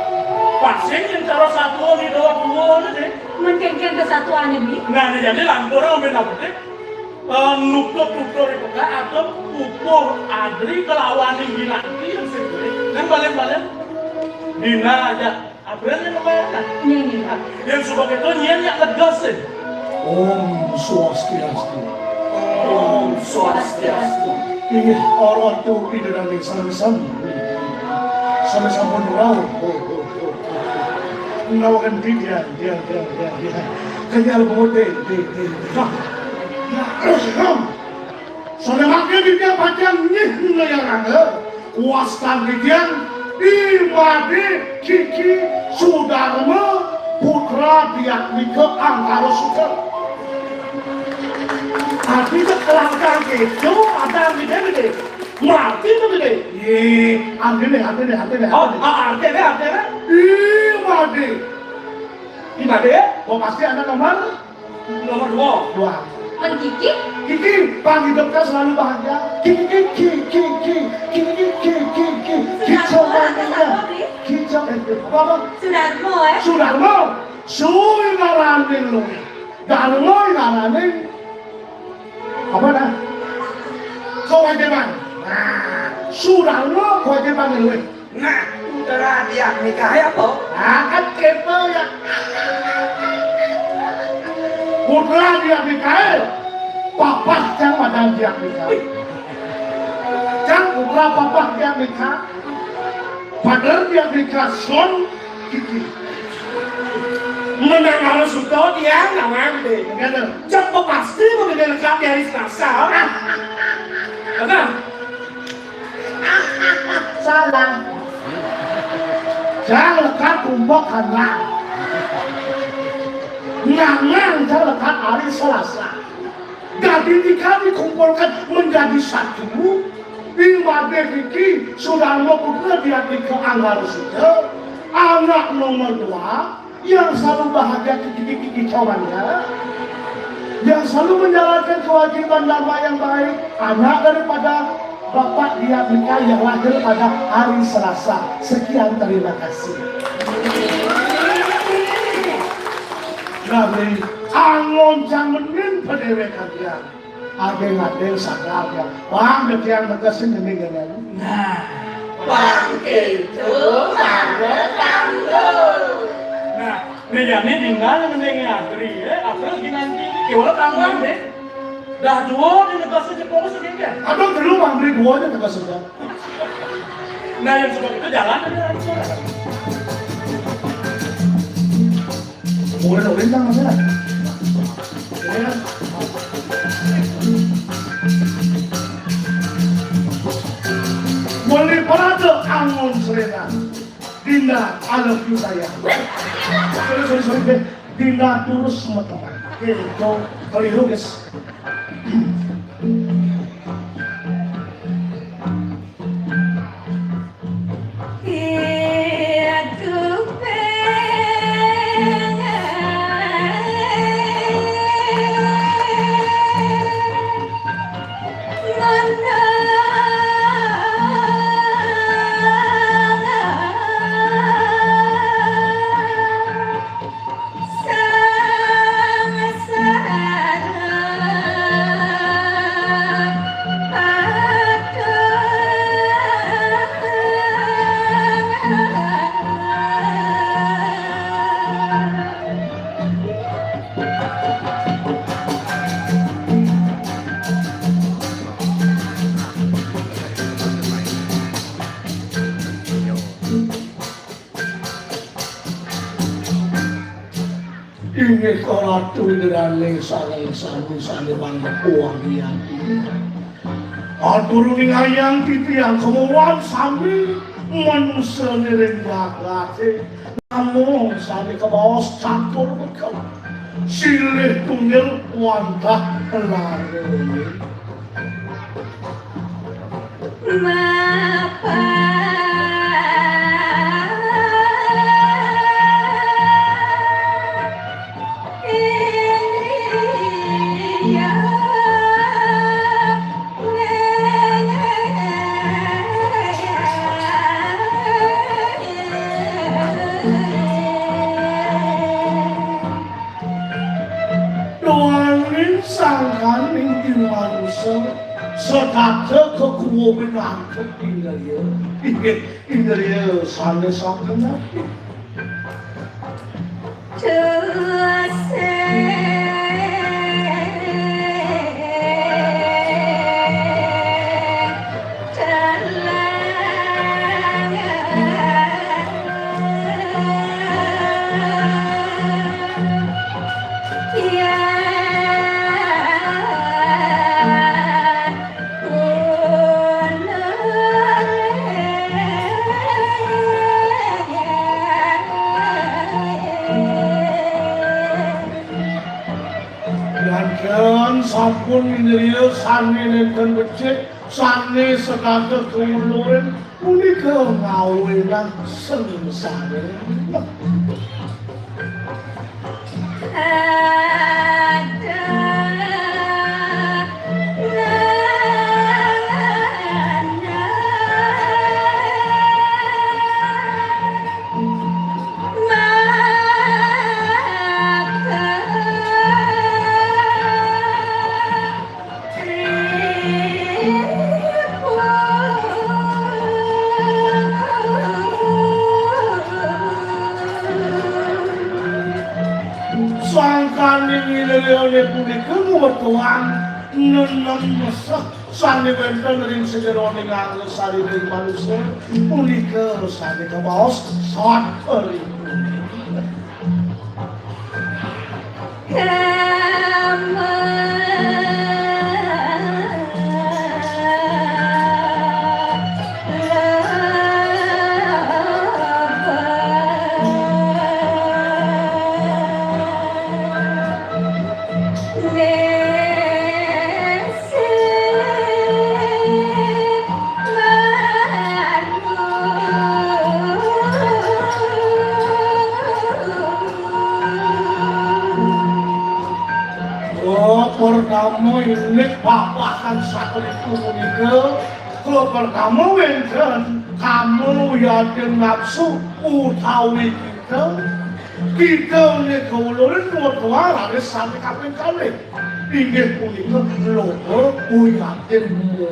Pasing yang cara satu ni dua dua ni deh. Mungkin kesatuan ini. Nah, ni jadi lampur main apa deh? Eh, nutup-nutup di pegak atau pupuh adri kelawan ning binatang sing kuwi. Nang balen-balen dina aja. April yang kemarin. Iya, iya. Yang suka itu nyen yang tegas sih. Om Swastiastu. Om Swastiastu. Inggih, ora tu pidananing sami-sami. Sami sampun wau. Menawakan dia, dia, dia, dia, dia. Kenyal pemutih, di, di, di. Nah. Nah. Sané mangke titiang pacang nyih ngleyaranga wastan titiang I Madé Kiki Sudarma putra Diatmika Angkara Sutra. Ati cek langkang kejo, ada gedé-gedé. Mati to gedé. Yé, artine, artine, artine, oh, artine. Ah, artine, artine. I Madé. I Madé? Oh, pasti ada nomor. Nomor dua. Dua. Men Kiki? Kiki, pangidupnya selalu bahagia. Kiki, Kiki, Kiki, Kiki, Kiki, Kiki, Kiki. Sudarmo, Kicau manisnya. Apa, Bi? Kicau, eh, apa, apa? Sudarmo, eh? Sudarmo. Su ngaraning lu. Darmo ngaraning. Apa dah? Kewajiban. Nah, Sudarmo kewajiban lu. Nah, putra dia nikah apa? Akan kéto ya. Putra diabdikaé, papah cang madan diabdika. Cang putra papah diabdika. Pader diabdika son kiki. Menang harus suto dia nama gedé. Bener. Cep pasti mau gedé lengkap di hari Selasa. Apa? Salah. Jang lekat kumpul kana. Nyangan jang lekat hari Selasa. Jadi jika dikumpulkan menjadi satu, di Madé Kiki, Sudarma Putra diabdika Anggaresita, anak nomor dua, yang selalu bahagia kiki-kiki comannya, yang selalu menjalankan kewajiban dharma yang baik, anak daripada bapak diabdika yang lahir pada hari Selasa. Sekian, terima kasih. Nah, beli angon jang menin padéwékan dia. Adéng-adéng sadar ya. Wah, getian tegesin ini gini. Nah, bangkit tuh, ada tanggung. Nah, ini jadi tinggal mending ngantri ya. April ginanti. Kiwala tanggung deh. Dah dua di negara Jepang segini ya. Aduh, dulu mah beli dua aja negara sudah. Nah, yang sebab itu jalan aja langsung. Boleh, boleh, Bang, boleh. Ya. Boleh parade angon serena. Dinda, I love you, sayang. Sorry, sorry, sorry. Dinda terus semua teman. Oke, itu keliru, guys. Inggih Ratu Indrani sané sami sané mangku wangian. Atur ningayang titiang kemuan sami manusa ning jagaté. Namung sami kabaos catur bekel. Silih tunggil wantah lare. Duaning sangkaning manusa, setata kekuwa pinangkep indriya. Inggih, indriya sané sagenep. Yén sampun indriya sané nénten becik, sané setata kawulurin, punika ngawénang sengsara. Wang nenem meseh sané wénten ring sajeroning angga sariring manusa punika sané kabaos satriya. Oh, pertama indik babagan satriya punika, pertama wénten kama wiadin napsu utawi kita, kita nika ulurin nutuang raris sami kaping kalih. Inggih punika loba wiadin mula.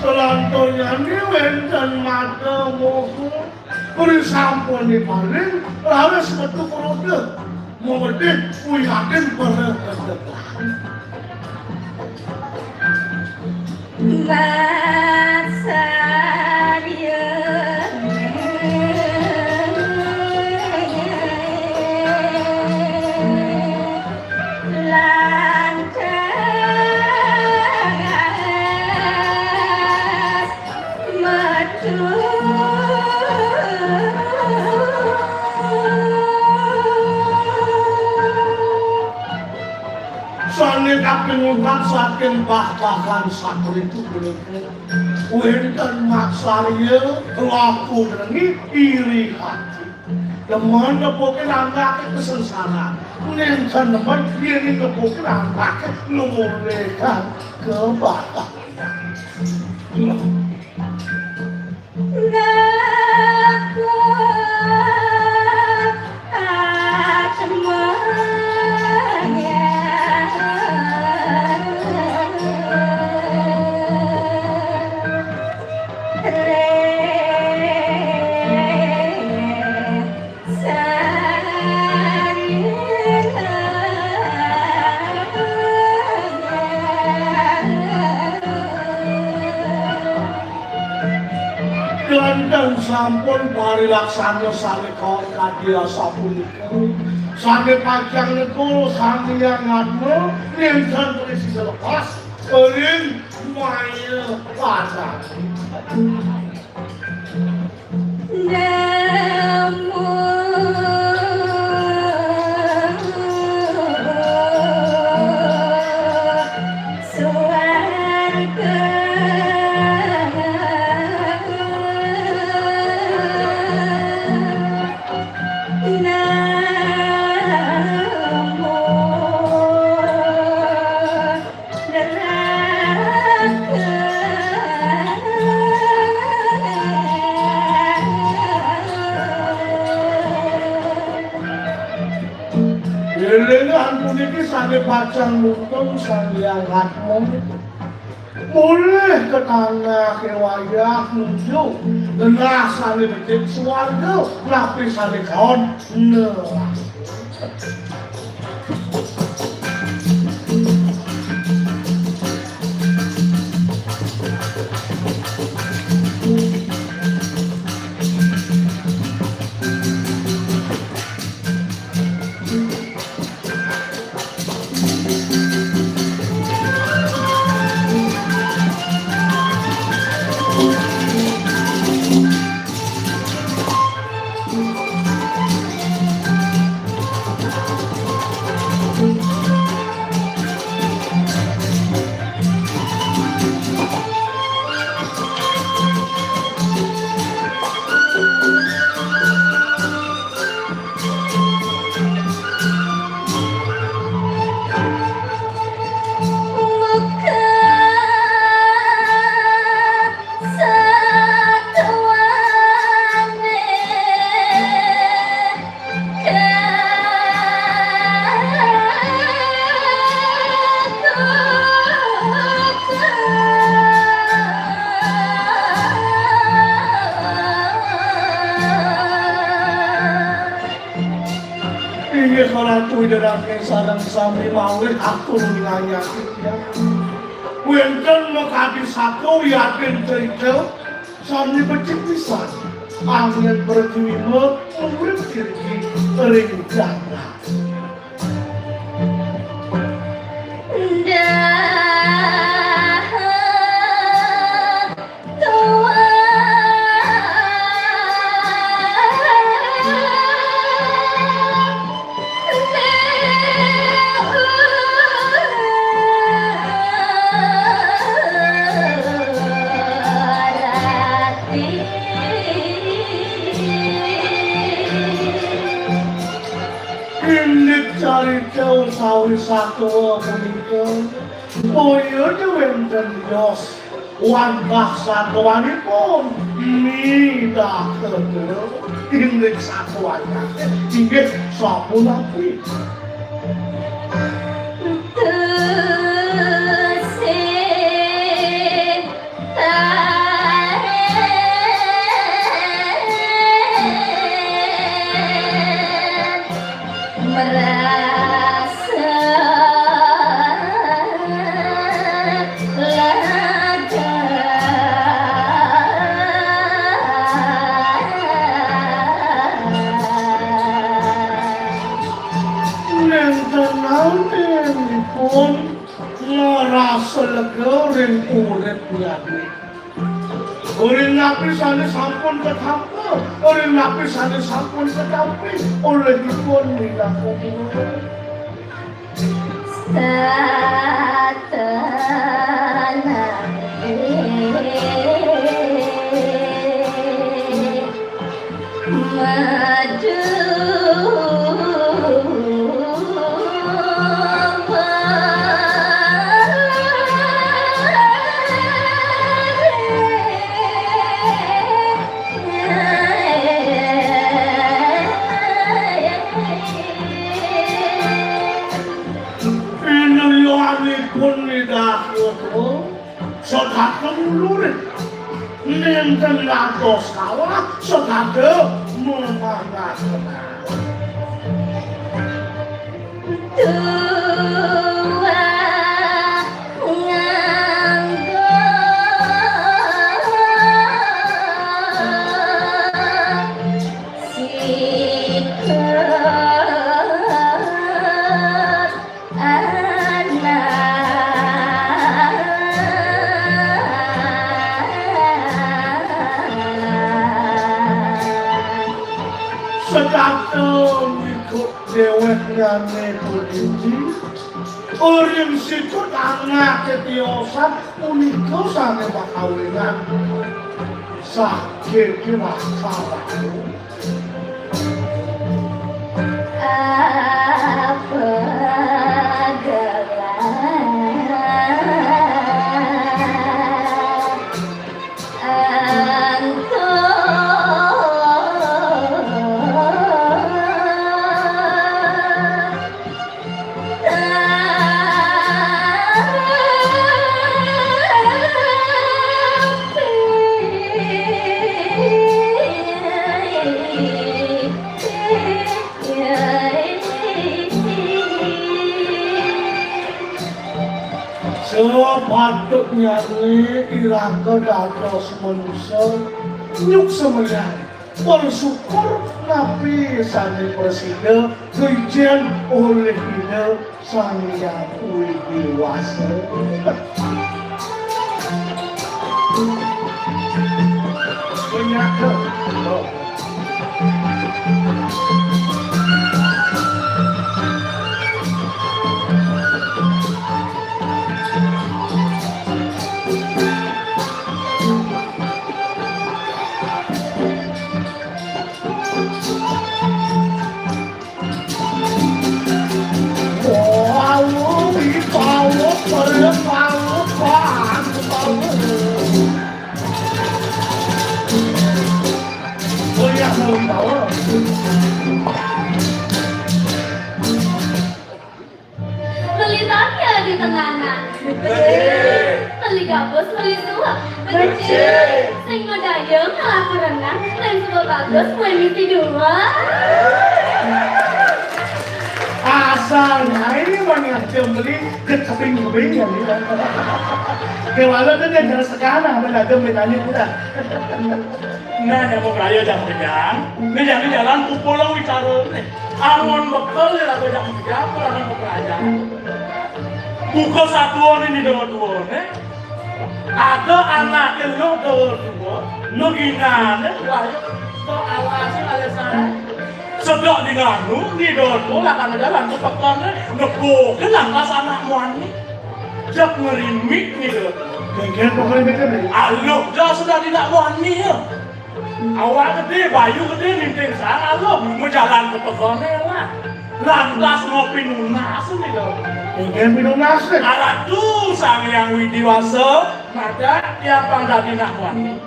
Selanturnyané wénten mata moha, ri sampun dipaling, raris metu ka roda. Mongedih wiadin para kedekan. Sané kaping opat saking babagan satriya punika, wénten maksarya laku drengi iri ati. Demen nepukin anake kasengsaran. Nénten demen yén nepukin anake nulihang kabaktan. Kénten sampun parilaksana sané kawon kadi asapunika. Sané pacang nekul Sang Hyang Atma, nénten prasida lepas, ring maya padang. Élingan puniki sané pacang nuntun Sang Hyang Atma. Mulih ka tanah ké wayah nuju genah sané becik swarga, napi sané kaon neraka. Derake sareng sami malih atur ngayati tiyang. Wenten makadi sato wiadin cerita sami becik pisan. Angin pertiwi urip kirgi ring jagat. Indik carita utawi satua punika boya wenten yos wantah satuanipun midaketa indik satuannya inggih sapunapi. Merasa lega. Nenten naunipun ngrasa lega ring urip nyane. Ring napi sane sampun katampa, ring napi sane sampun katampi olehipun Ida Sang Hyang Widi. Satanane. Madu. Pinuyohanipun Ida Hyang Setata lurit. Nenten ngantos kalah, setata memanah. Tuah nganggo sikut. Anak. Setata ngikut deweknyane puniki, uring sikut anak ketiosan punika sane makawinan. Sakit rasa lalu. Apa gelar antuk Sepatutnyane iraga dados manusa nyuksemayang. Bersyukur napi sane prasida kaicen olih Ida Sang Hyang Widi Wasa. Menyata. Lelitangnya di tenganan. Beli gabus, beli suap. Becik. Sing madaya ngalaku renang, lan suba bagus, mimiti dua. Sang, ai, mani ada beli, dia keping-keping ya, dia. Kewala tu dia jangan sekana, mana ada menanya udah. Nah, yang mau kaya jam kejang, ini jadi jalan kumpul lo bicara nih. Angon bekel ya, lagu jam kejang, angon bekel aja. Buka satuan ini dengan dua nih. Ada anak lu dua, lu gimana? Wah, kok alasan alasan. Sedok di nganu, di dodo, lah kan jalan ke pekan, nepukin lantas anak muani. Jak ngerimik ni dodo. Mungkin pokoknya mereka beli. Aluh, dah sudah tidak muani ya. Awak gede, bayu gede, ninting sang, aluh, mau jalan ke pekan lah. Lantas mau pinunas ni dodo. Mungkin pinunas ni. Aratu Sang Hyang Widi Wasa, mada tiang pang dadi nak muani.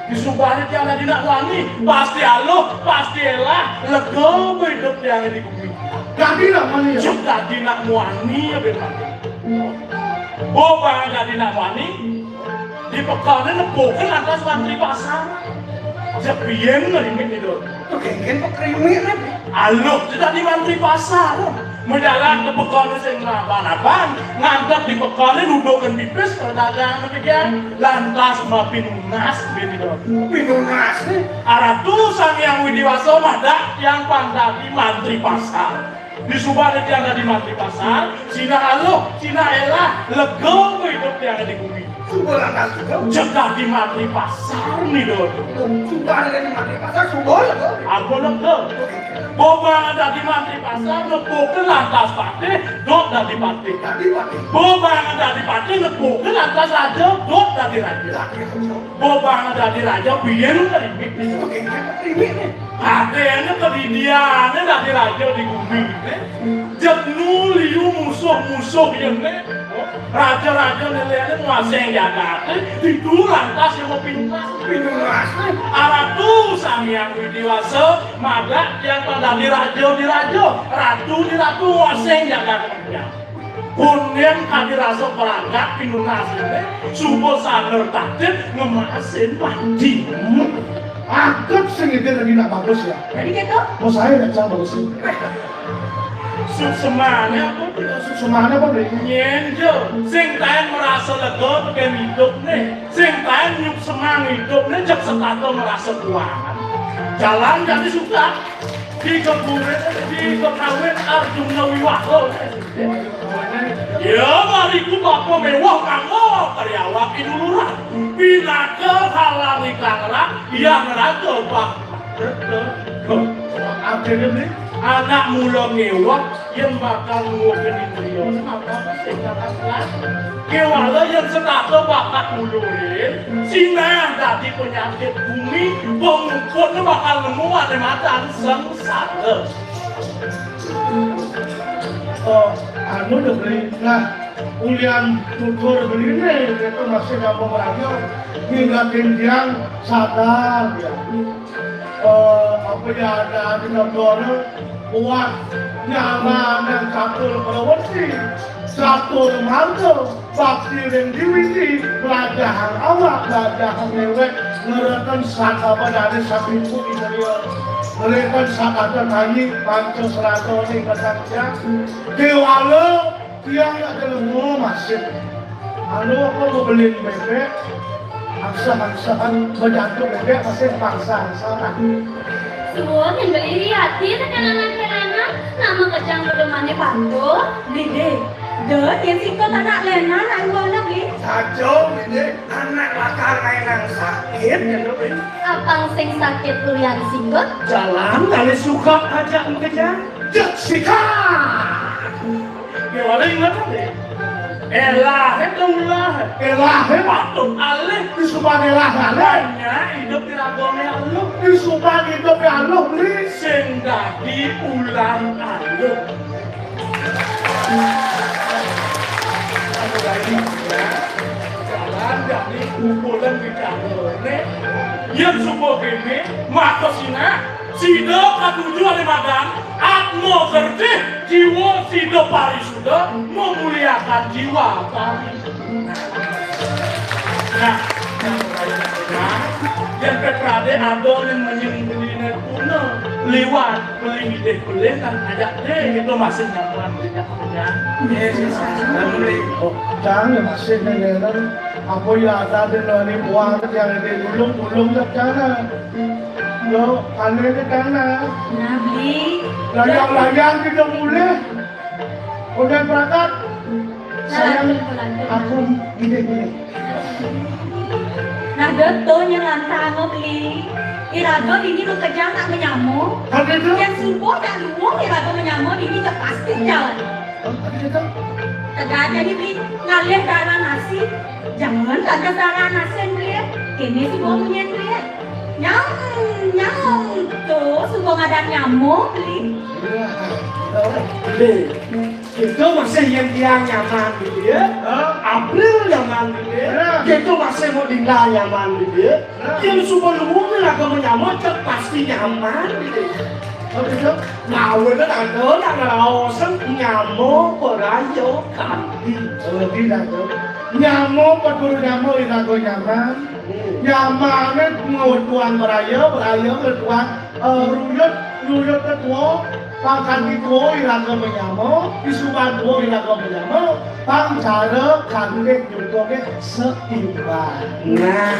Disubani tiang dadi nak muani, pasti aluh, pasti elah, lega hidup tiang di bumi. Dadi nak muani ya? Cek dadi nak muani ya, ben mati. Bo bang dadi nak muani, di pekane nepukin lantas mantri pasar. Cek biyen ngerimik ni dodo. Tuh, genggen kok krimik, Rep? Aluh, cek dadi mantri pasar. Menjalan ke pekane sing abang-abang, ngantek di pekane duduk kan pipis perdagang demikian, lantas mau pinunas, ben ni dodo. Pinunas ni? Aratu Sang Hyang Widi Wasa, mada tiang pang dadi mantri pasar. Disubani tiang dadi mantri pasar, sinah aluh, sinah elah, lega hidup tiang di bumi. Suba lantas juga. Cek dadi mantri pasar ni dodo. Suba dadi mantri pasar, suba lega. Apa lega? Bo bang dadi mantri pasar, nepukin lantas patih, dot dadi patih. Dadi patih. Bo bang dadi patih, nepukin lantas raja, dot dadi raja. Dadi raja. Bo bang dadi raja, biyen ngerimik ni. Oke, ngerimik ni. Adene kedidiane dadi raja di bumi ni. Jek nu liu musuh-musuh yen ni. Raja-raja lelene nguasai jagate, ditu lantas yang mau pintas. Pintas ni. Aratu Sang Hyang Widi Wasa, mada tiang pang dadi raja di raja, ratu di ratu, nguasai jagate. Kuning kadi rasa perangkat pinunas ini, suba saner tatit ngemasin pandimu. Aget sing ide lagi nak bagus ya. Jadi gitu? Mau saya nak sang bagus. Suksemane apa? Suksemane apa, Bli? Nyen jo, sing taen merasa lega teken hidup nih. Sing taen nyuksemang hidup nih, jek setata merasa kuangan. Jalan jadi suka. Di keburen, di kekawin Arjuna Wiwaha. Ya, mariku bapa mewah kanggo kari awak inuluran. Pinaka halang ikang rak, yang raga bak. Artine ni, anak mula ngewah, yang bakal nguwuhin indriya, apa sing bakal kelas? Kewala yang setata bakat muluhin, sinah dadi penyakit bumi, penguputne bakal nemu ane matan sengsara. Oh, anu deh, Bli. Nah, ulian tutur begini, itu masih gampang radio. Ngingatin tiang sadar, ya. Eh, apa ya, ada, ada contohnya, kuat, nyala, dan catur, berwesi, catur, mantul. Bakti ring diwiti, mlajahang awak, mlajahang newek, ngereken sat apa dane saminggu indriya. Ngereken sat ada tangi, panca srada ning katangja. Kewala, tiang nak kelemu masih. Anu apa mau beli bebek, angsa-angsahan, berjantung bebek, masih pangsa-angsahan. Suwun, yen beli ri ati tekan anak kerenan, nama kejang bedemane pantul. Dede, de, yen sikut anak lenan, anak anak, Bli. Saja, Dede, anak lakar main nang sakit, ya, Bli. Apang sing sakit ulian sikut? Jalan kali suka ajak kejang. Jek sika. Ya, paling ingat, Dede. Elah, itu ulah. Elah, eh. Patut alih. Disupan elah, alih. Banyak hidup di ragone aluh. Disupan hidup ya aluh, Bli. Sing dadi ulang aluh. Jalan dadi kumpulan bicarane. Yen suba kene, maka sinah, sida katuju ane madan, atma gerdih, jiwa sida parisuda, memuliakan jiwa parisuda. Nah, nah, nah, Yang Petra dé ada yang menyembelihnya tuna liwat beli ngidih beli kan ajak dé itu masih nyaman. Oh, jangan masih neneran apa ya ada di nani buah yang di ulung-ulung ke sana. Lo, anu ke sana. Nah, beli. Layang-layang kita mulai. Udah berangkat. Sayang, aku ngidih beli. Nah, Dato nyelantang beli. Iraga dini makejang nak manyama. Ada tu? Yang subuh nak luung iraga manyama dini tak pasti jalan. Ada tu? Tegak jadi beli ngalih darah nasi. Jangan tak ada darah nasi beli. Kini subuh munyin beli. Nyam, nyam. Tu subuh ngadan nyama beli. Beli. Kita masih yang tiang nyaman gitu ya. April nyaman gitu ya. Kita masih mau tinggal nyaman gitu ya. Yang subuh luwung ni laga menyama cek pasti nyaman gitu ya. Betul. Nah, udah ada nak ngeraosan nyama perayo kanti. Lebih dah tu. Nyama pedur nyama iraga nyaman. Nyamane ngawetuang beraya, beraya ngewetuang, eh, ruyut, ruyut ketua, pang kanti tua iraga menyama, isuban tua iraga menyama, pang cara kanti nyukuke seimbang. Nah,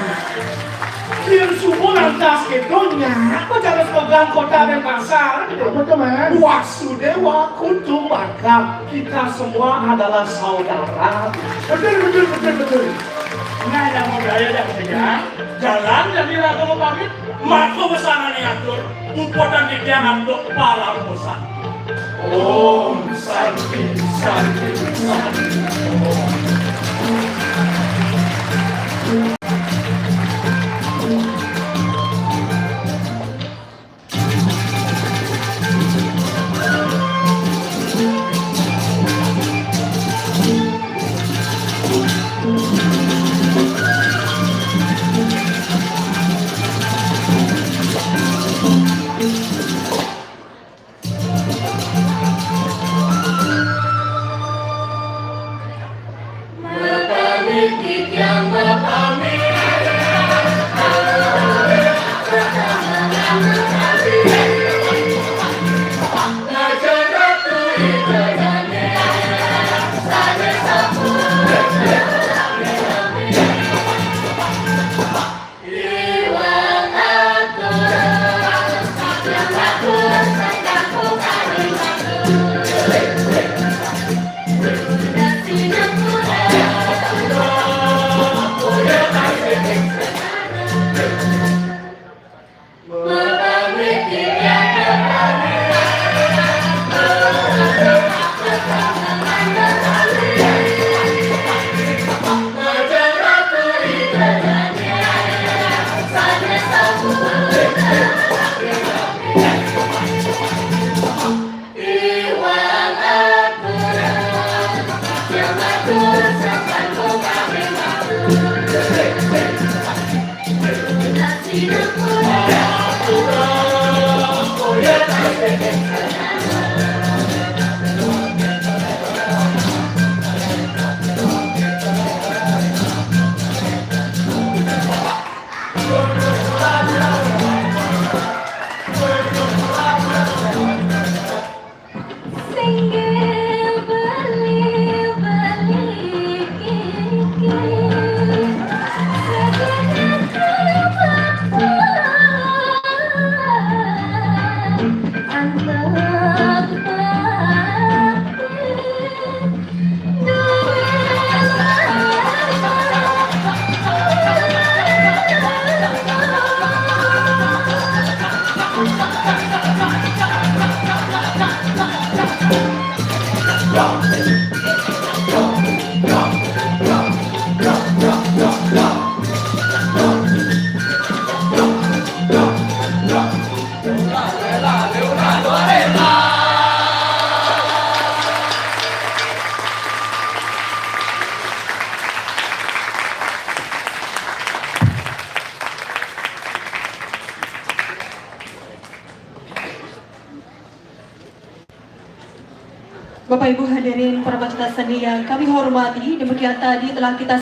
yang subuh lantas kedonya, apa cara sepegang kota dan pasar? Apa tu, Mas? Wasudewa Kutumbaka. Kita semua adalah saudara. Betul, betul, betul, betul. Nah, yang mau gaya yang ketiga, jalan jadi lagu pamit, maka besarane atur, umpotan titiang antuk palam bosan. Om Santi, Santi, Santi. Bapak Ibu hadirin para pecinta seni yang kami hormati, demikian tadi telah kita